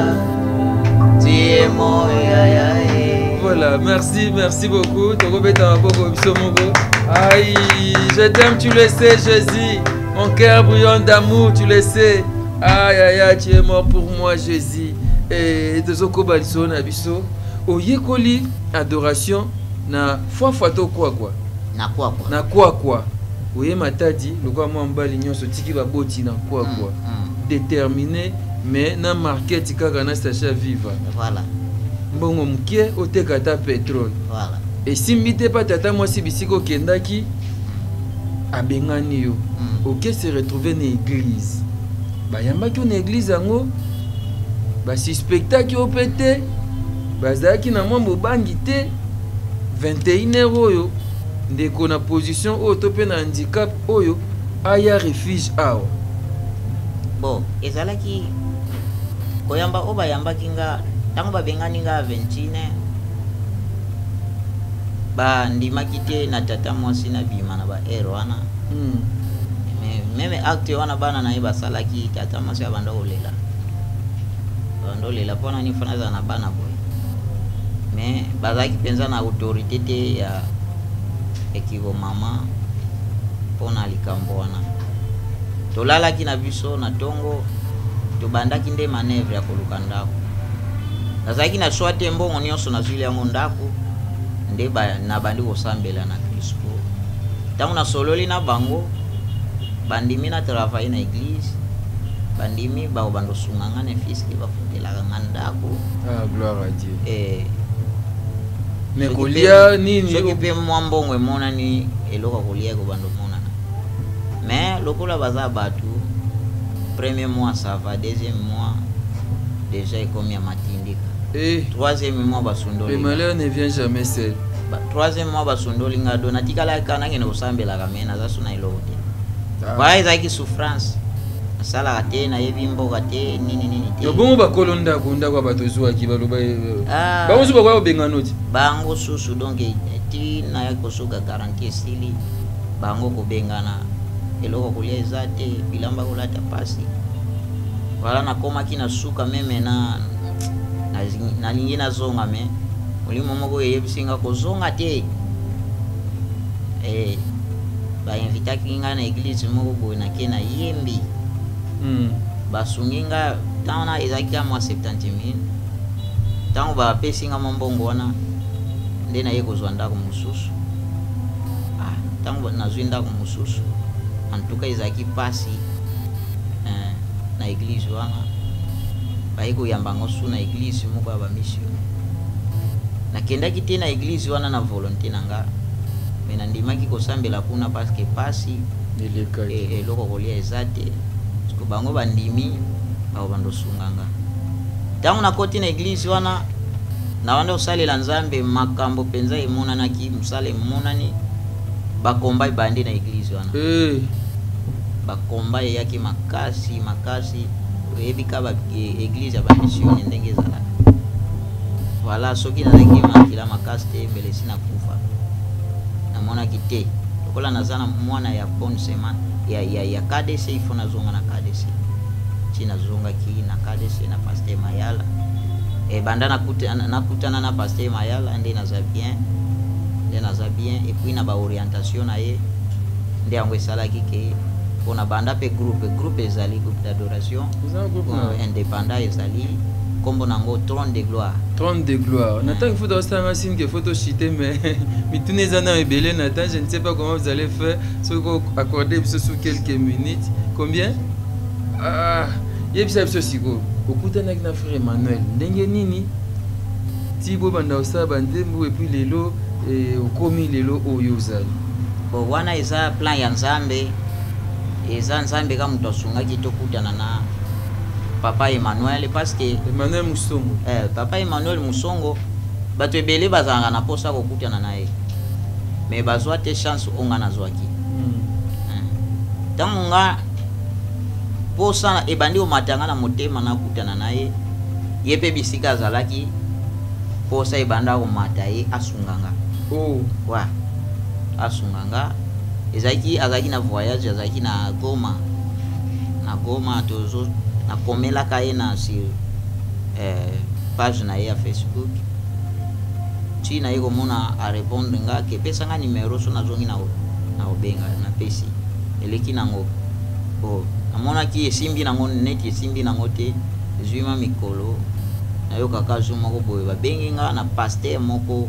Tu es mon yaya. Voilà, merci, merci beaucoup. Tokobeta maboko biso moko. Aïe, je t'aime, tu le sais, Jésus. Mon cœur brillant d'amour, tu le sais. Aïe, aïe, aïe, tu es mort pour moi, Jésus. Et tozokoba lisolo na biso. Oyekoli adoration na fwafwa to kwakwa? Na kwakwa. Na kwakwa. Oye Matadi, lokola mwa mobali nyonso tiki baboti na kwakwa. Déterminé, mais na market kaka na sachet Viva. Voilà. Mbongo moke oteka ata pétrole. Voilà. Esimbi te pa tata mwasi bisika okendaki abengani yo. Oke se retrouve na église, bayambaki yo na église yango, basuspectaki yo mpe te, bazalaki na mwa bobangi te. 21 heure oyo ndeko na position oyo to mpe na handicap oyo aya refuge awa. Bon, ezalaki Koyamba oyo bayambaki nga, ntango babengani nga 21, bandimaki te na tata mwasi nabima na ba heure wana. Mais même acte wana bana na ye basalaki, tata mwasi abanda kolela, abanda kolela mpona nini fana azala na bana boye. Mais bazalaki mpenza na autorité te ya ekibo mama mpona likambo wana. Tolalaki na biso na ntongo, tobandaki nde manœuvre ya koluka ndako. Nazalaki na choix te, mbongo nyonso nazwili yango ndako nde nabandi kosambela na Crispo. Ntango nasololi na bango, bandimi na travaille na église, bandimi bakobanda kosunga nga na fiske, bafutelaka nga ndako. Ah, gloire à Dieu. Mais Soki kolia nini? Soki mpe mwa mbongo emonani, eloko ya kolia ekobanda omonana. Mais lokola baza bato, premier mois ça va, deuxième mois déjà ekomi ya matindika. Troisième mois basundoli Le nga. malheur ne vient jamais seul. Troisième mois basundoli nga, do natikalaka kaka nakende kosambelaka, mais naza so na eloko te. Ah. Wana ezalaki souffrance, nasalaka te, nayebi mboka te, nini nini te. Yo bongo bakolo ndako, ndako ya bato ozwaki, baloba Ah. bango mosusu bakoya kobengana oti. Bango susu, donc ti nayaki kosuka, garantie esili, bango kobengana, eloko kolia eza te, bilamba kolata pasi. Voilà, nakomaki na suka même na nalingi nazonga, mais molimo moko eyebisi nga kozonga te. Bainvitaki nga na église moko boye, nake na yembi. Basungi nga ntango wana, ezalaki ka mwa 70 000. Ntango bapesi nga mwa mbongo wana, nde naye kozwa ndako mosusu. Ah, ntango nazwi ndako mosusu, en tout cas ezalaki mpasi na église wana baye koyamba yango su na église moko ya bamissionnaire. Nakendaki te na église wana na volonté na nga, mais nandimaki kosambela kuna parce que pasi elekaki. Eloko kolia eza te, parce que bango bandimi bakobanda osunga nga. Ntango nakoti na église wana, nabanda kosalela Nzambe, makambo mpenza emonanaki, mosala emonani, bakomba ebandi na église wana. Bakomba eyaki makasi makasi. Oyebi ka ba église ya bamissione ndenge ezalaka. Voilà, soki nazalaki makila makasi te, mbele esi nakufa. Namonaki te lokola naza na mwana ya bonne semaine ya KDC, il faut nazonga na KDC. Ti nazongaki na KDC na pasteur Mayala, banda nakutana na pasteur Mayala nde naza bien, nde naza bien. Et puis na baorientation na ye nde yango esalaki ke mpona banda mpe groupe ezali groupe d'adoration. Oza na groupe na indépendant, ezali nkombo nango Trône de Gloire. Trône de Gloire. Nathan, il faut osala signe que faut tochuter, mais mituna eza na ebele. Nathan, je ne sais pas comment vous allez faire soki accorder biso sous quelques minutes. Combien? Ah, yebisa biso sikoyo, okutanaki na frère Emmanuel ndenge nini ti bobanda kosala banzembo, et puis lelo okomi lelo oyo ozali? Bon, wana eza plan ya Nzambe. Eza Nzambe ka moto asungaki tokutana na papa Emmanuel, parce que Emmanuel Musongo. Papa Emmanuel Musongo, bato ebele bazalaka na mposa kokutana na ye, mais bazwa te chance oyo nga nazwaki. Ntango nga mposa ebandi komata nga na motema nakutana na ye, ye mpe bisika azalaki, mposa ebanda komata ye asunga nga. Wa asunga nga, ezalaki azalaki na voyage, azalaki na Goma. Na Goma tozo nakomelaka ye na sur page na ye ya Facebook, ti naye komona arépondre nga ke pesa nga numero, so nazongi na kobenga. Napesi, eleki nango bo namonaki esimbi nango neti esimbi nango te. Ezwi ma mikolo, nayokaka jour moko boye babengi nga na pasteur moko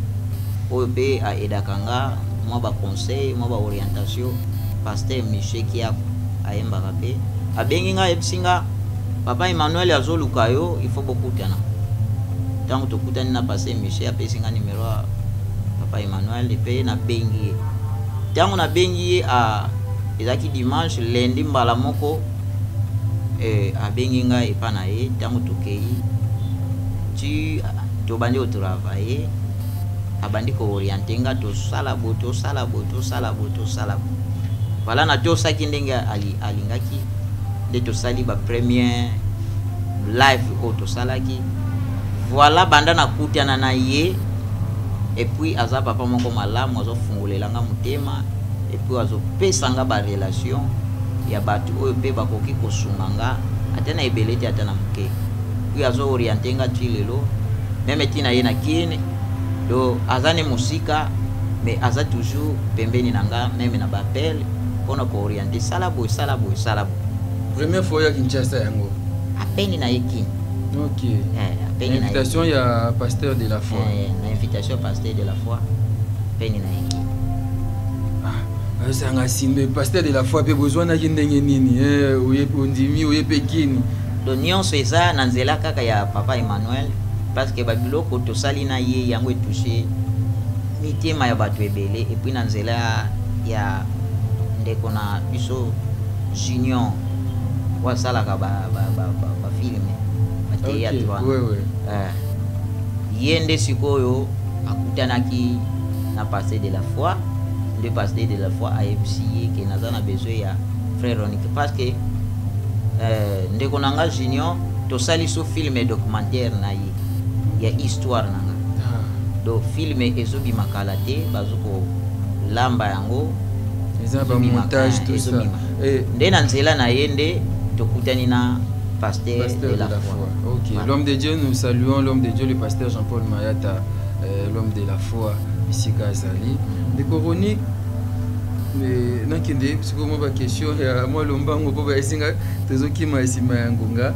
oyo mpe aedaka nga mwa baconseil, mwa baorientation, pasteur Michel Kiako, ayembaka mpe. Abengi nga, ayebisi nga papa Emmanuel azoluka yo, il faut bokutana. Ntango tokutani na pasteur Michel, apesi nga numero ya papa Emmanuel mpe nabengi ye. Ntango nabengi ye, ezalaki dimanche. Lundi mbala moko abengi ngai epa na ye. Ntango tokei, ti tobandi kotravailler, abandi koorienter nga: tosala boye, tosala boye, tosala boye, tosala boye. Voilà, natosaki ndenge alingaki, nde tosali bapremière Live oyo tosalaki, voilà, banda nakutana na ye. Et puis aza papa moko malamu, azofungolela nga motema et puis azopesa nga barelation ya bato oyo mpe bakoki kosunga nga, ata na ebele te, ata na moke. Puis azoorienter nga ti lelo, même ntina ye na Kine. Donc aza ne mosika, mais aza toujours pembeni na nga, même na baappel mpona koorienter: sala boye, sala boye, sala boye. Première fois ya Kinshasa yango? Apeni na ye Kine. Ok. Apeni na ye. Invitation ya pasteur de la foi? Na invitation pasteur de la foi, peni na ye Kine. Ah, azosanga simbe pasteur de la foi mpe bozwanaki ndenge nini? Oye, ondimi, oye mpe Kini? Donc nyonso eza na nzela kaka ya papa Emmanuel, parce que babiloko tosali na ye yango etouche mitema ya bato ebele. Et puis na nzela ya ndeko na biso Junior oyo asalaka bafilm, bathéâtre wana. Ye nde sikoyo akutanaki na pasteur de la foi. Nde pasteur de la foi ayebisi ye ke naza na besoin ya frère Ronick, parce que ndeko na nga Junior tosali so film documentaire na ye ya histoire na nga. Donc film ezobima kala te, bazo kolamba yango. Eza Ezobima, bamontage, tout ça. Ezobima. Nde na nzela na ye nde tokutani na pasteur, pasteur de la foi. Ok. Voilà. L'homme de Dieu, nous saluons l'homme de Dieu, le pasteur Jean-Paul Mayata, l'homme de la foi, bisika azali. Ndeko Ronick, mais nakende sikoyo mwa baquestion ya mwa lombango mpo baesinga tozokima nsima ya ngonga.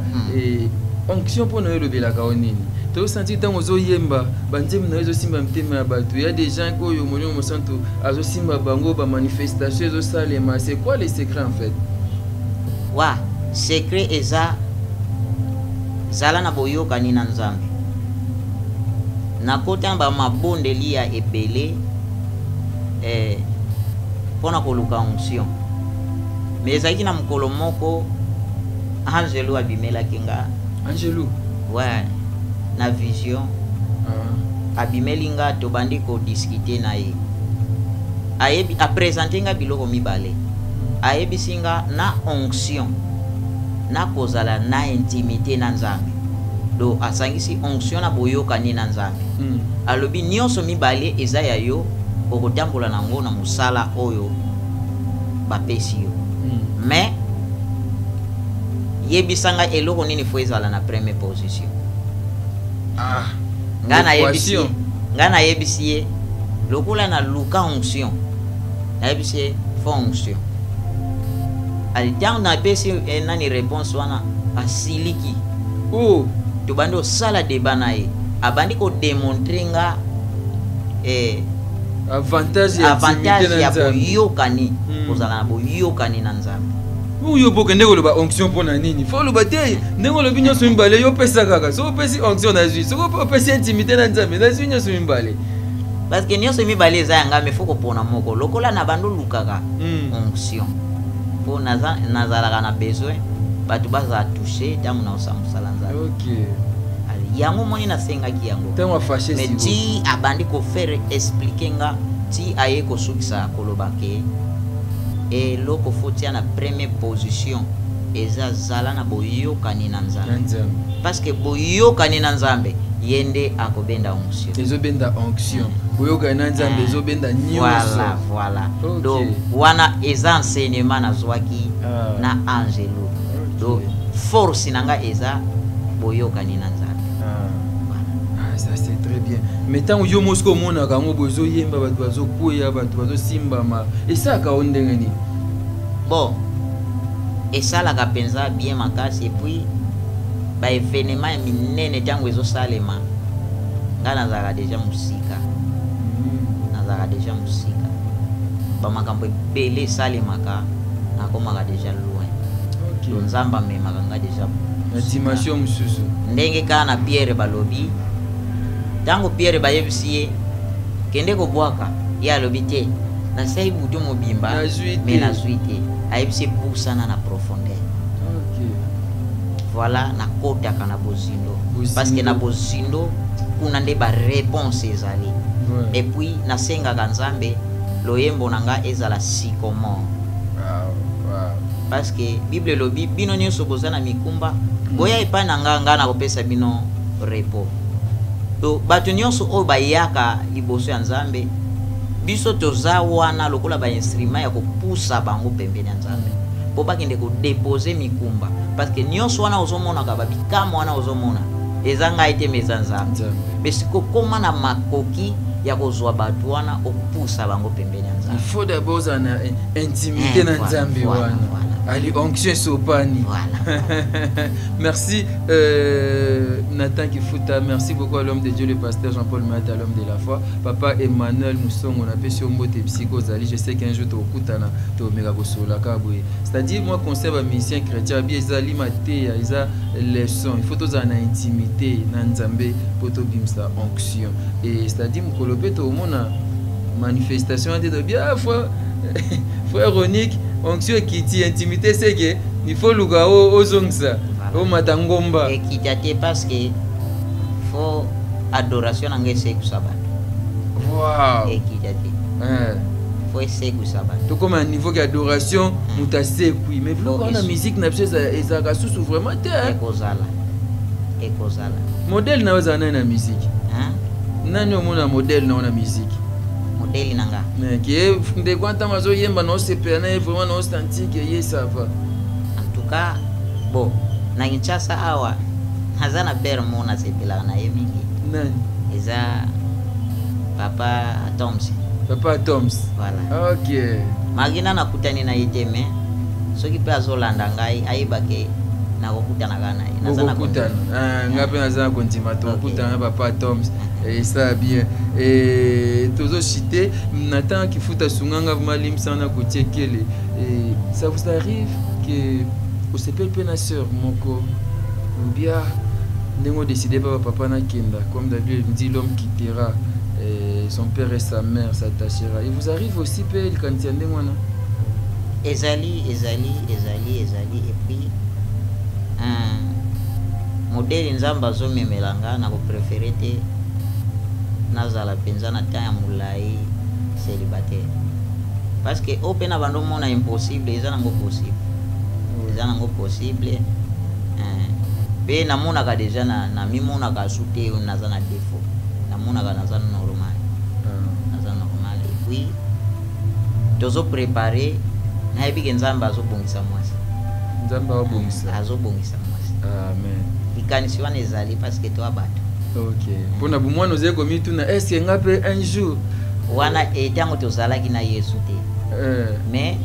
Onction mpo na yo elobelaka yo nini? Tozosentir ntango ozoyemba banzembo na yo ezosimba mitema ya bato. Ya des gens oyo Molimo Mosantu azosimba bango, bamanifestation ezosalema. C'est quoi le secret en fait? Wa secret eza zala na boyokani na Nzambe. Nakota bamabondeli ya ebele mpona koluka onction, mais ezalaki na mokolo moko angelo abimelaki nga. Angelo? Ouais, na vision. Abimeli nga, tobandi kodiscuter na ye. Ayebi aprésenter nga biloko mibale. Ayebisi nga na onction na kozala na intimité na Nzambe. Donc asangisi onction na boyokani na Nzambe. Alobi nyonso mibale eza ya yo, okotambola nango na mosala oyo bapesi yo. Mais yebisa ngai eloko nini faut ezala na première position. Ngai nayebisi ye, Équation. ngai nayebisi ye lokola naluka onction, nayebisi ye faut onction. Ali ntango napesi nani réponse wana, asiliki. Tobandi kosala débat na ye, abandi kodémontrer nga avantage ya avantage intimité na ya Nzambe. Boyokani, kozala na boyokani na Nzambe. Oyo mpo okende koloba onction mpo na nini? Faut oloba te ndenge olobi nyonso mibale yo opesa kaka. Soki opesi onction, nazwi. Soki opesi intimité na Nzambe, nazwi nyonso mibale. Parce que nyonso mibale eza ya ngai, mais faut kopona moko. Lokola na bando olukaka onction, mpo nazalaka na besoin bato bazala touché ntango naosala mosala Nzambe. Yango moni nasengaki yango. Ntango afâcher Mais sikoyo. Ti abandi kofaire expliquer nga, ti aye kosukisa koloba ke eloko faut tia na première position eza zala na boyokani na na Nzambe. Nzambe. Parce que boyokani na Nzambe, ye nde akobenda onction. Ezobenda onction, boyokani na Nzambe ezobenda nyonso. Voilà. Donc wana eza enseignement nazwaki na angelo. Donc force na nga eza boyokani na Nzambe. Voilà. Ah, ça c'est très bien. Mais ntango yo mosiko omonaka yango bozoyemba, bato bazokweya, bato bazosimbama, esalaka yo ndenge nini? Bon, esalaka mpenza bien makasi. Et puis baévénement ya minene ntango ezosalema, ngai nazalaka déjà mosika. Nazalaka déjà mosika. Bamakambo ebele esalemaka, nakomaka déjà loin. Donc Nzambe amemaka nga déjà na mosika. Dimension mosusu. Ndenge kaka na Pierre balobi, ntango Pierre bayebisi ye kende kobwaka, ye alobi te, nasali butu mobimba. Nazwi te. Mais nazwi te. Ayebisi ye pusana na profondeur. Voilà, nakotaka na bozindo. Bozindo. Parce que na bozindo kuna nde baréponse ezali. Et puis nasengaka Nzambe loyembo na nga ezala sycomore. Parce que Bible elobi bino nyonso boza na mikumba, boya epai na nga, nga nakopesa bino repos. To bato nyonso oyo bayaka liboso ya Nzambe, biso toza wana lokola ba instrument ya kopusa bango pembeni ya Nzambe mpo bakende kodepose mikumba, parce que nyonso wana ozomonaka, babikamwa wana ozomona, eza ngai te, mais eza Nzambe. Nzambe. Mais sikokóma na makoki ya kozwa bato wana, opusa bango pembeni ya Il Nzambe. faut d'abord ozala na intimité na Nzambe wana. Ali onction esopani. Merci Nathan Kifuta, merci beaucoup à l'homme de Dieu, le pasteur Jean-Paul Mayata, l'homme de la foi, papa Emmanuel Musongo, napesi yo mbote bisika ozali. Je sais qu'un jour tokokutana, tomeka kosololaka boye. C'est-à-dire, moi, conseil bamusicien chrétien abi ezali mateya, eza leçon: il faut tozala na intimité na Nzambe mpo tobimisa onction. Et c'est-à-dire, mokolo mpe tokomona manifestation wana te, tobi: ah, frère Ronick, onction ekiti, intimité seke il faut luka ozongisa, omata ngomba. Ekita te, parce que faut adoration na ngai esekusa bato. Ekita te. Faut esekusa bato. Tokóma na niveau ke adoration, moto asekwi. Mais biloko wana, musique na biso ezalaka susu vraiment te, hein? Ekozala, ekozala. Modèle na yo ezala nani na musique? Hein? Nani omona modèle na yo na musique? Modèle na nga? Mais ke ndeko wana, ntango azoyemba, na osepela na ye vraiment, na osentir ke ye, ça va. En tout cas, bon, na Kinshasa awa naza na père mo nasepelaka na ye mingi. Nani? Eza papa Toms. Papa Toms. Voilà. Makina nakutani na ye te, mais soki mpe azolanda ngai, ayeba ke nakokutana kaka na ye. Naza na Bokokutana. kondima. Ah, nga mpe naza na kondima tokokutana na papa Toms, esala bien. Tozochite. Nathan Kifuta, sunganga vraiment, limbisa na kotie kele. Ça vous arrive ke osepeli mpe na sœur moko obia ndenge odécide mpe bapapa nakenda, comme la Bible dit, l'homme quittera son père et sa mère, s'attachera? Il vous arrive aussi mpe likanisi ya ndenge wana? Ezali, ezali, ezali, ezali. Et puis modèle Nzambe azomemela nga, na kopréférer te nazala mpenza na temps ya molai célibataire, parce que oyo mpe na bando omona impossible, eza nango possible, eza nango possible. Mpe namonaka déjà na mimonaka su te oyo naza na défaut, namonaka naza normal. Naza normal. Et puis tozoprépare, nayebi ke Nzambe azobongisa mwasi. Nzambe abongisa. Azobongisa mwasi. Amen. Likanisi wana ezali, parce que toa bato. Ok, mpona bomwana ozali komituna: est-ce nga mpe un jour? Wana etango tozalaki na Yesu te. Mais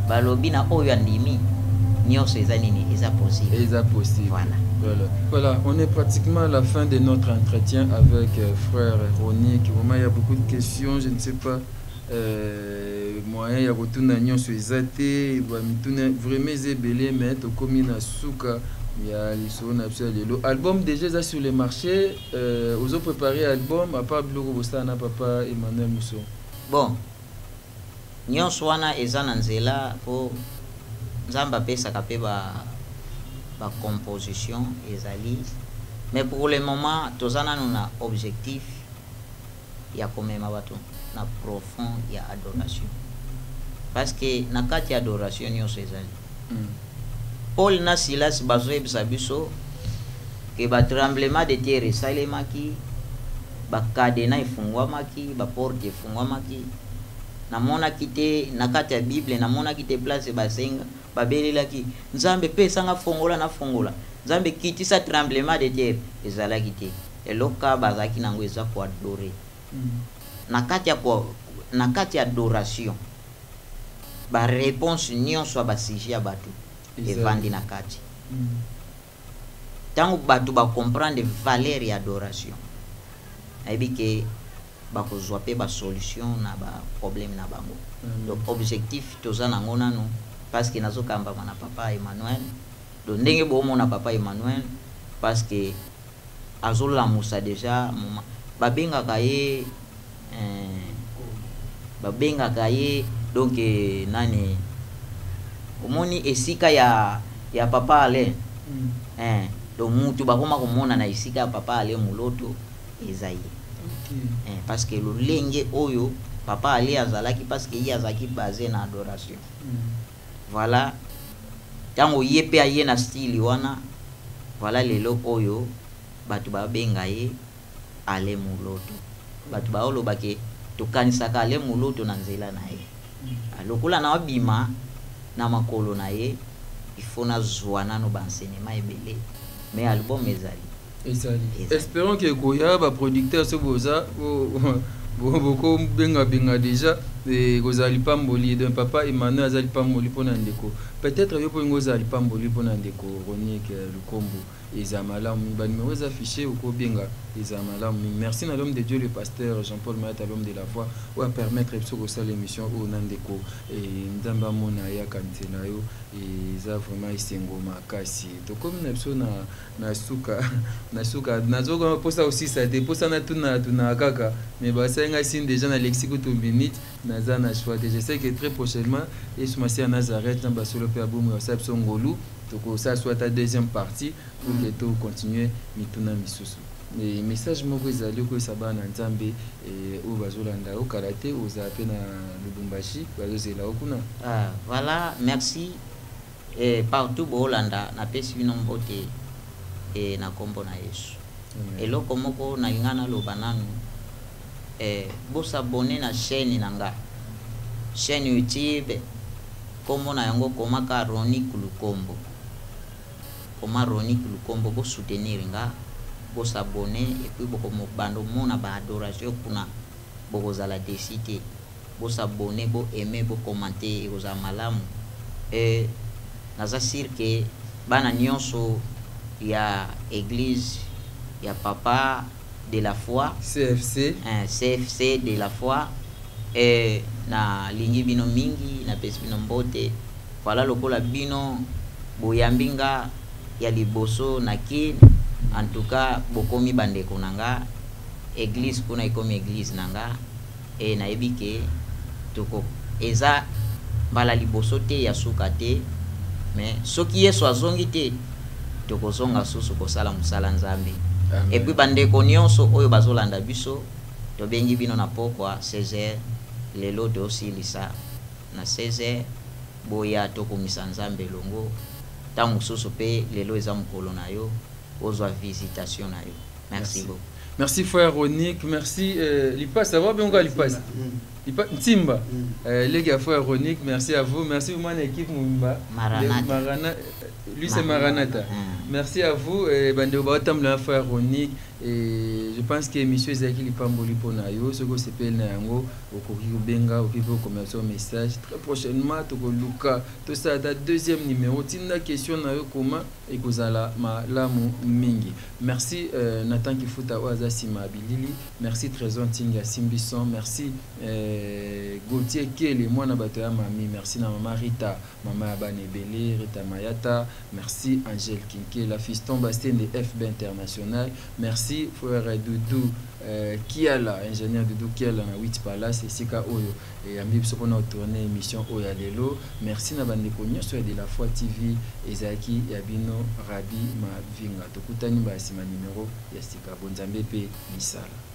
balobi na oyo andimi, nyonso eza nini? Eza possible. Eza possible. Voilà. Voilà, on est pratiquement à la fin de notre entretien avec frère Ronick. Vraiment, il y a beaucoup de questions, je ne sais pas. Moyen ya kotuna nyonso eza te, bamituna vraiment eza ebele, mais tokomi na suka ya lisolo na biso ya lelo. Album déjà eza sur le marché? Ozo préparer album à part biloko bosala na papa Emmanuel Muso? Bon, nyonso wana eza na nzela, mpo Nzambe apesaka mpe ba bacomposition ezali. Mais pour le moment toza nanu na objectif ya komema bato na profond ya adoration, parce que na kati ya adoration nyonso ezali. Paul na Silas bazoyebisa biso ke batremblement de terre esalemaki, bacadenas efungwamaki, baporte efungwamaki. Namonaki te na kati ya Bible, namonaki te place basenga, babelelaki Nzambe pesanga fongola, na fongola, Nzambe kitisa tremblement de terre. Ezalaki te. Eloka bazalaki nango eza koadorer. Na kati ya adoration, baréponse nyonso ya basujet ya bato evandi na kati. Ntango bato bacomprendre valeur ya adoration, nayebi ke bakozwa mpe basolution na baproblème na bango. Donc objectif toza nango nano, parce que nazokambama na papa Emmanuel. Donc ndenge boomona papa Emmanuel, parce que azolamusa déjà moma babengaka ye, babengaka ye donc nani, omoni esika ya papa Alain. Donc mutu bakoma komona na esika ya papa Alain Muloto eza ye. Parce que lolenge oyo papa Ale azalaki, parce que ye azalaki basé na adoration. Voilà. Ntango ye mpe aye na style wana, voilà, lelo oyo bato babenga ye Ale Muloto. Bato baoloba ke tokanisaka Ale Muloto na nzela na ye. Lokola na abima na makolo na ye, il faut nazwa nano baenseignement ebele, mais album ezali. Ezali. Espérons que ekoya. Baproducteur, so boza bokobengabenga déjà, ekozala lipamboli. Donc papa Emmanuel aza lipamboli mpona ndeko. Peut-être yo mpo olingi ozala lipamboli mpona ndeko Ronick Lukombo, eza malamu mingi. Banimero eza affiché, okobenga, eza malamu mingi. Merci na l'homme de Dieu, le pasteur Jean-Paul Mayata, l'homme de la foi, oyo apermettre biso kosala émission oyo na ndeko. Nzambe amona ayaka nzela yo. Eza vraiment esengo makasi. Tokomi na biso na suka. Nazoka mposa kosisa te, mposa natuna tunaka kaka, mais basali ngai signe déjà na lexi kutu minute. Naza na choix te. Je sais que très prochainement, Yesu Masiya Nazareth na basolo mpe ya bomoi basala biso ngolu, tokosala so ata deuxième partie pour que tocontinue mituna misusu. Message moko ezali okoyesa bana na Nzambe oyo bazolanda yo kala te, ozala mpe na Lubumbashi, bazozela yo kuna. Ah, voilà, merci. Partout boolanda, napesi bino mbote na nkombo na Yesu. Eloko moko nalinga naloba nanu, bos'abonner na chaîne na nga, chaîne YouTube, nkombo na yango komaka Ronick Lukombo. Koma Ronick Lukombo, bosoutenir nga, bos'abonner et puis bokomobanda omona baadoration kuna, bokozala déçus te. Bos'abonner, boaimer, bocommenter, ekozala malamu. Naza sûr ke bana nyonso ya église ya papa de la foi, CFC, CFC de la foi, nalingi bino mingi, napesi bino mbote. Voilà, lokola bino boyambi nga ya liboso na Kine, en tout cas bokomi bandeko na nga. Église kuna ekomi église na nga e nayebi ke toko eza mbala liboso te, ya suka te, mais soki Yesu azongi te, tokozonga susu kosala mosala Nzambe. Et puis bandeko nyonso oyo bazolanda biso, tobengi bino na pokwa 16h. Lelo tosilisa na 16h. Boya tokomisa Nzambe elongo. Ntango mosusu mpe lelo eza mokolo na yo ozwa visitation na yo. Merci, merci beaucoup. Merci frère Ronick, merci Lipas, ça va bien quoi, Lipas? Lipas Ntimba. Les gars, frère Ronick, merci à vous. Merci vraiment l'équipe Mumba. Maranatha. Marana, lui c'est Maranatha. Merci à vous bande ba frère Ronick, et je pense que monsieur ezalaki lipamboli mpona yo. Soki osepeli na yango, okoki kobenga, okoki mpe kokomela so message. Très prochainement tokoluka tosala ata deuxième numéro. Tinda question na yo, koma, ekozala malamu mingi. Merci Nathan Kifuta oyo aza nsima ya bilili. Merci Trésor Ntingi asimbi son. Merci Gautier Kele, mwana bato ya mami. Merci na mama Rita, mama ya bana ebele, Rita Mayata. Merci Angèle Kinkela, Fiston Bastende, FB International. Merci frère Doudou Kiala, ingénieur Doudou Kiala na 8 Palace, esika oyo eyambi biso mpona otourne émission oyo ya lelo. Merci na bandeko nyonso ya De la Foi TV. Ezalaki ya bino Rabi Mavinga. Tokutani mbala nsima, numero ya sika. Bonzambe mpe misala.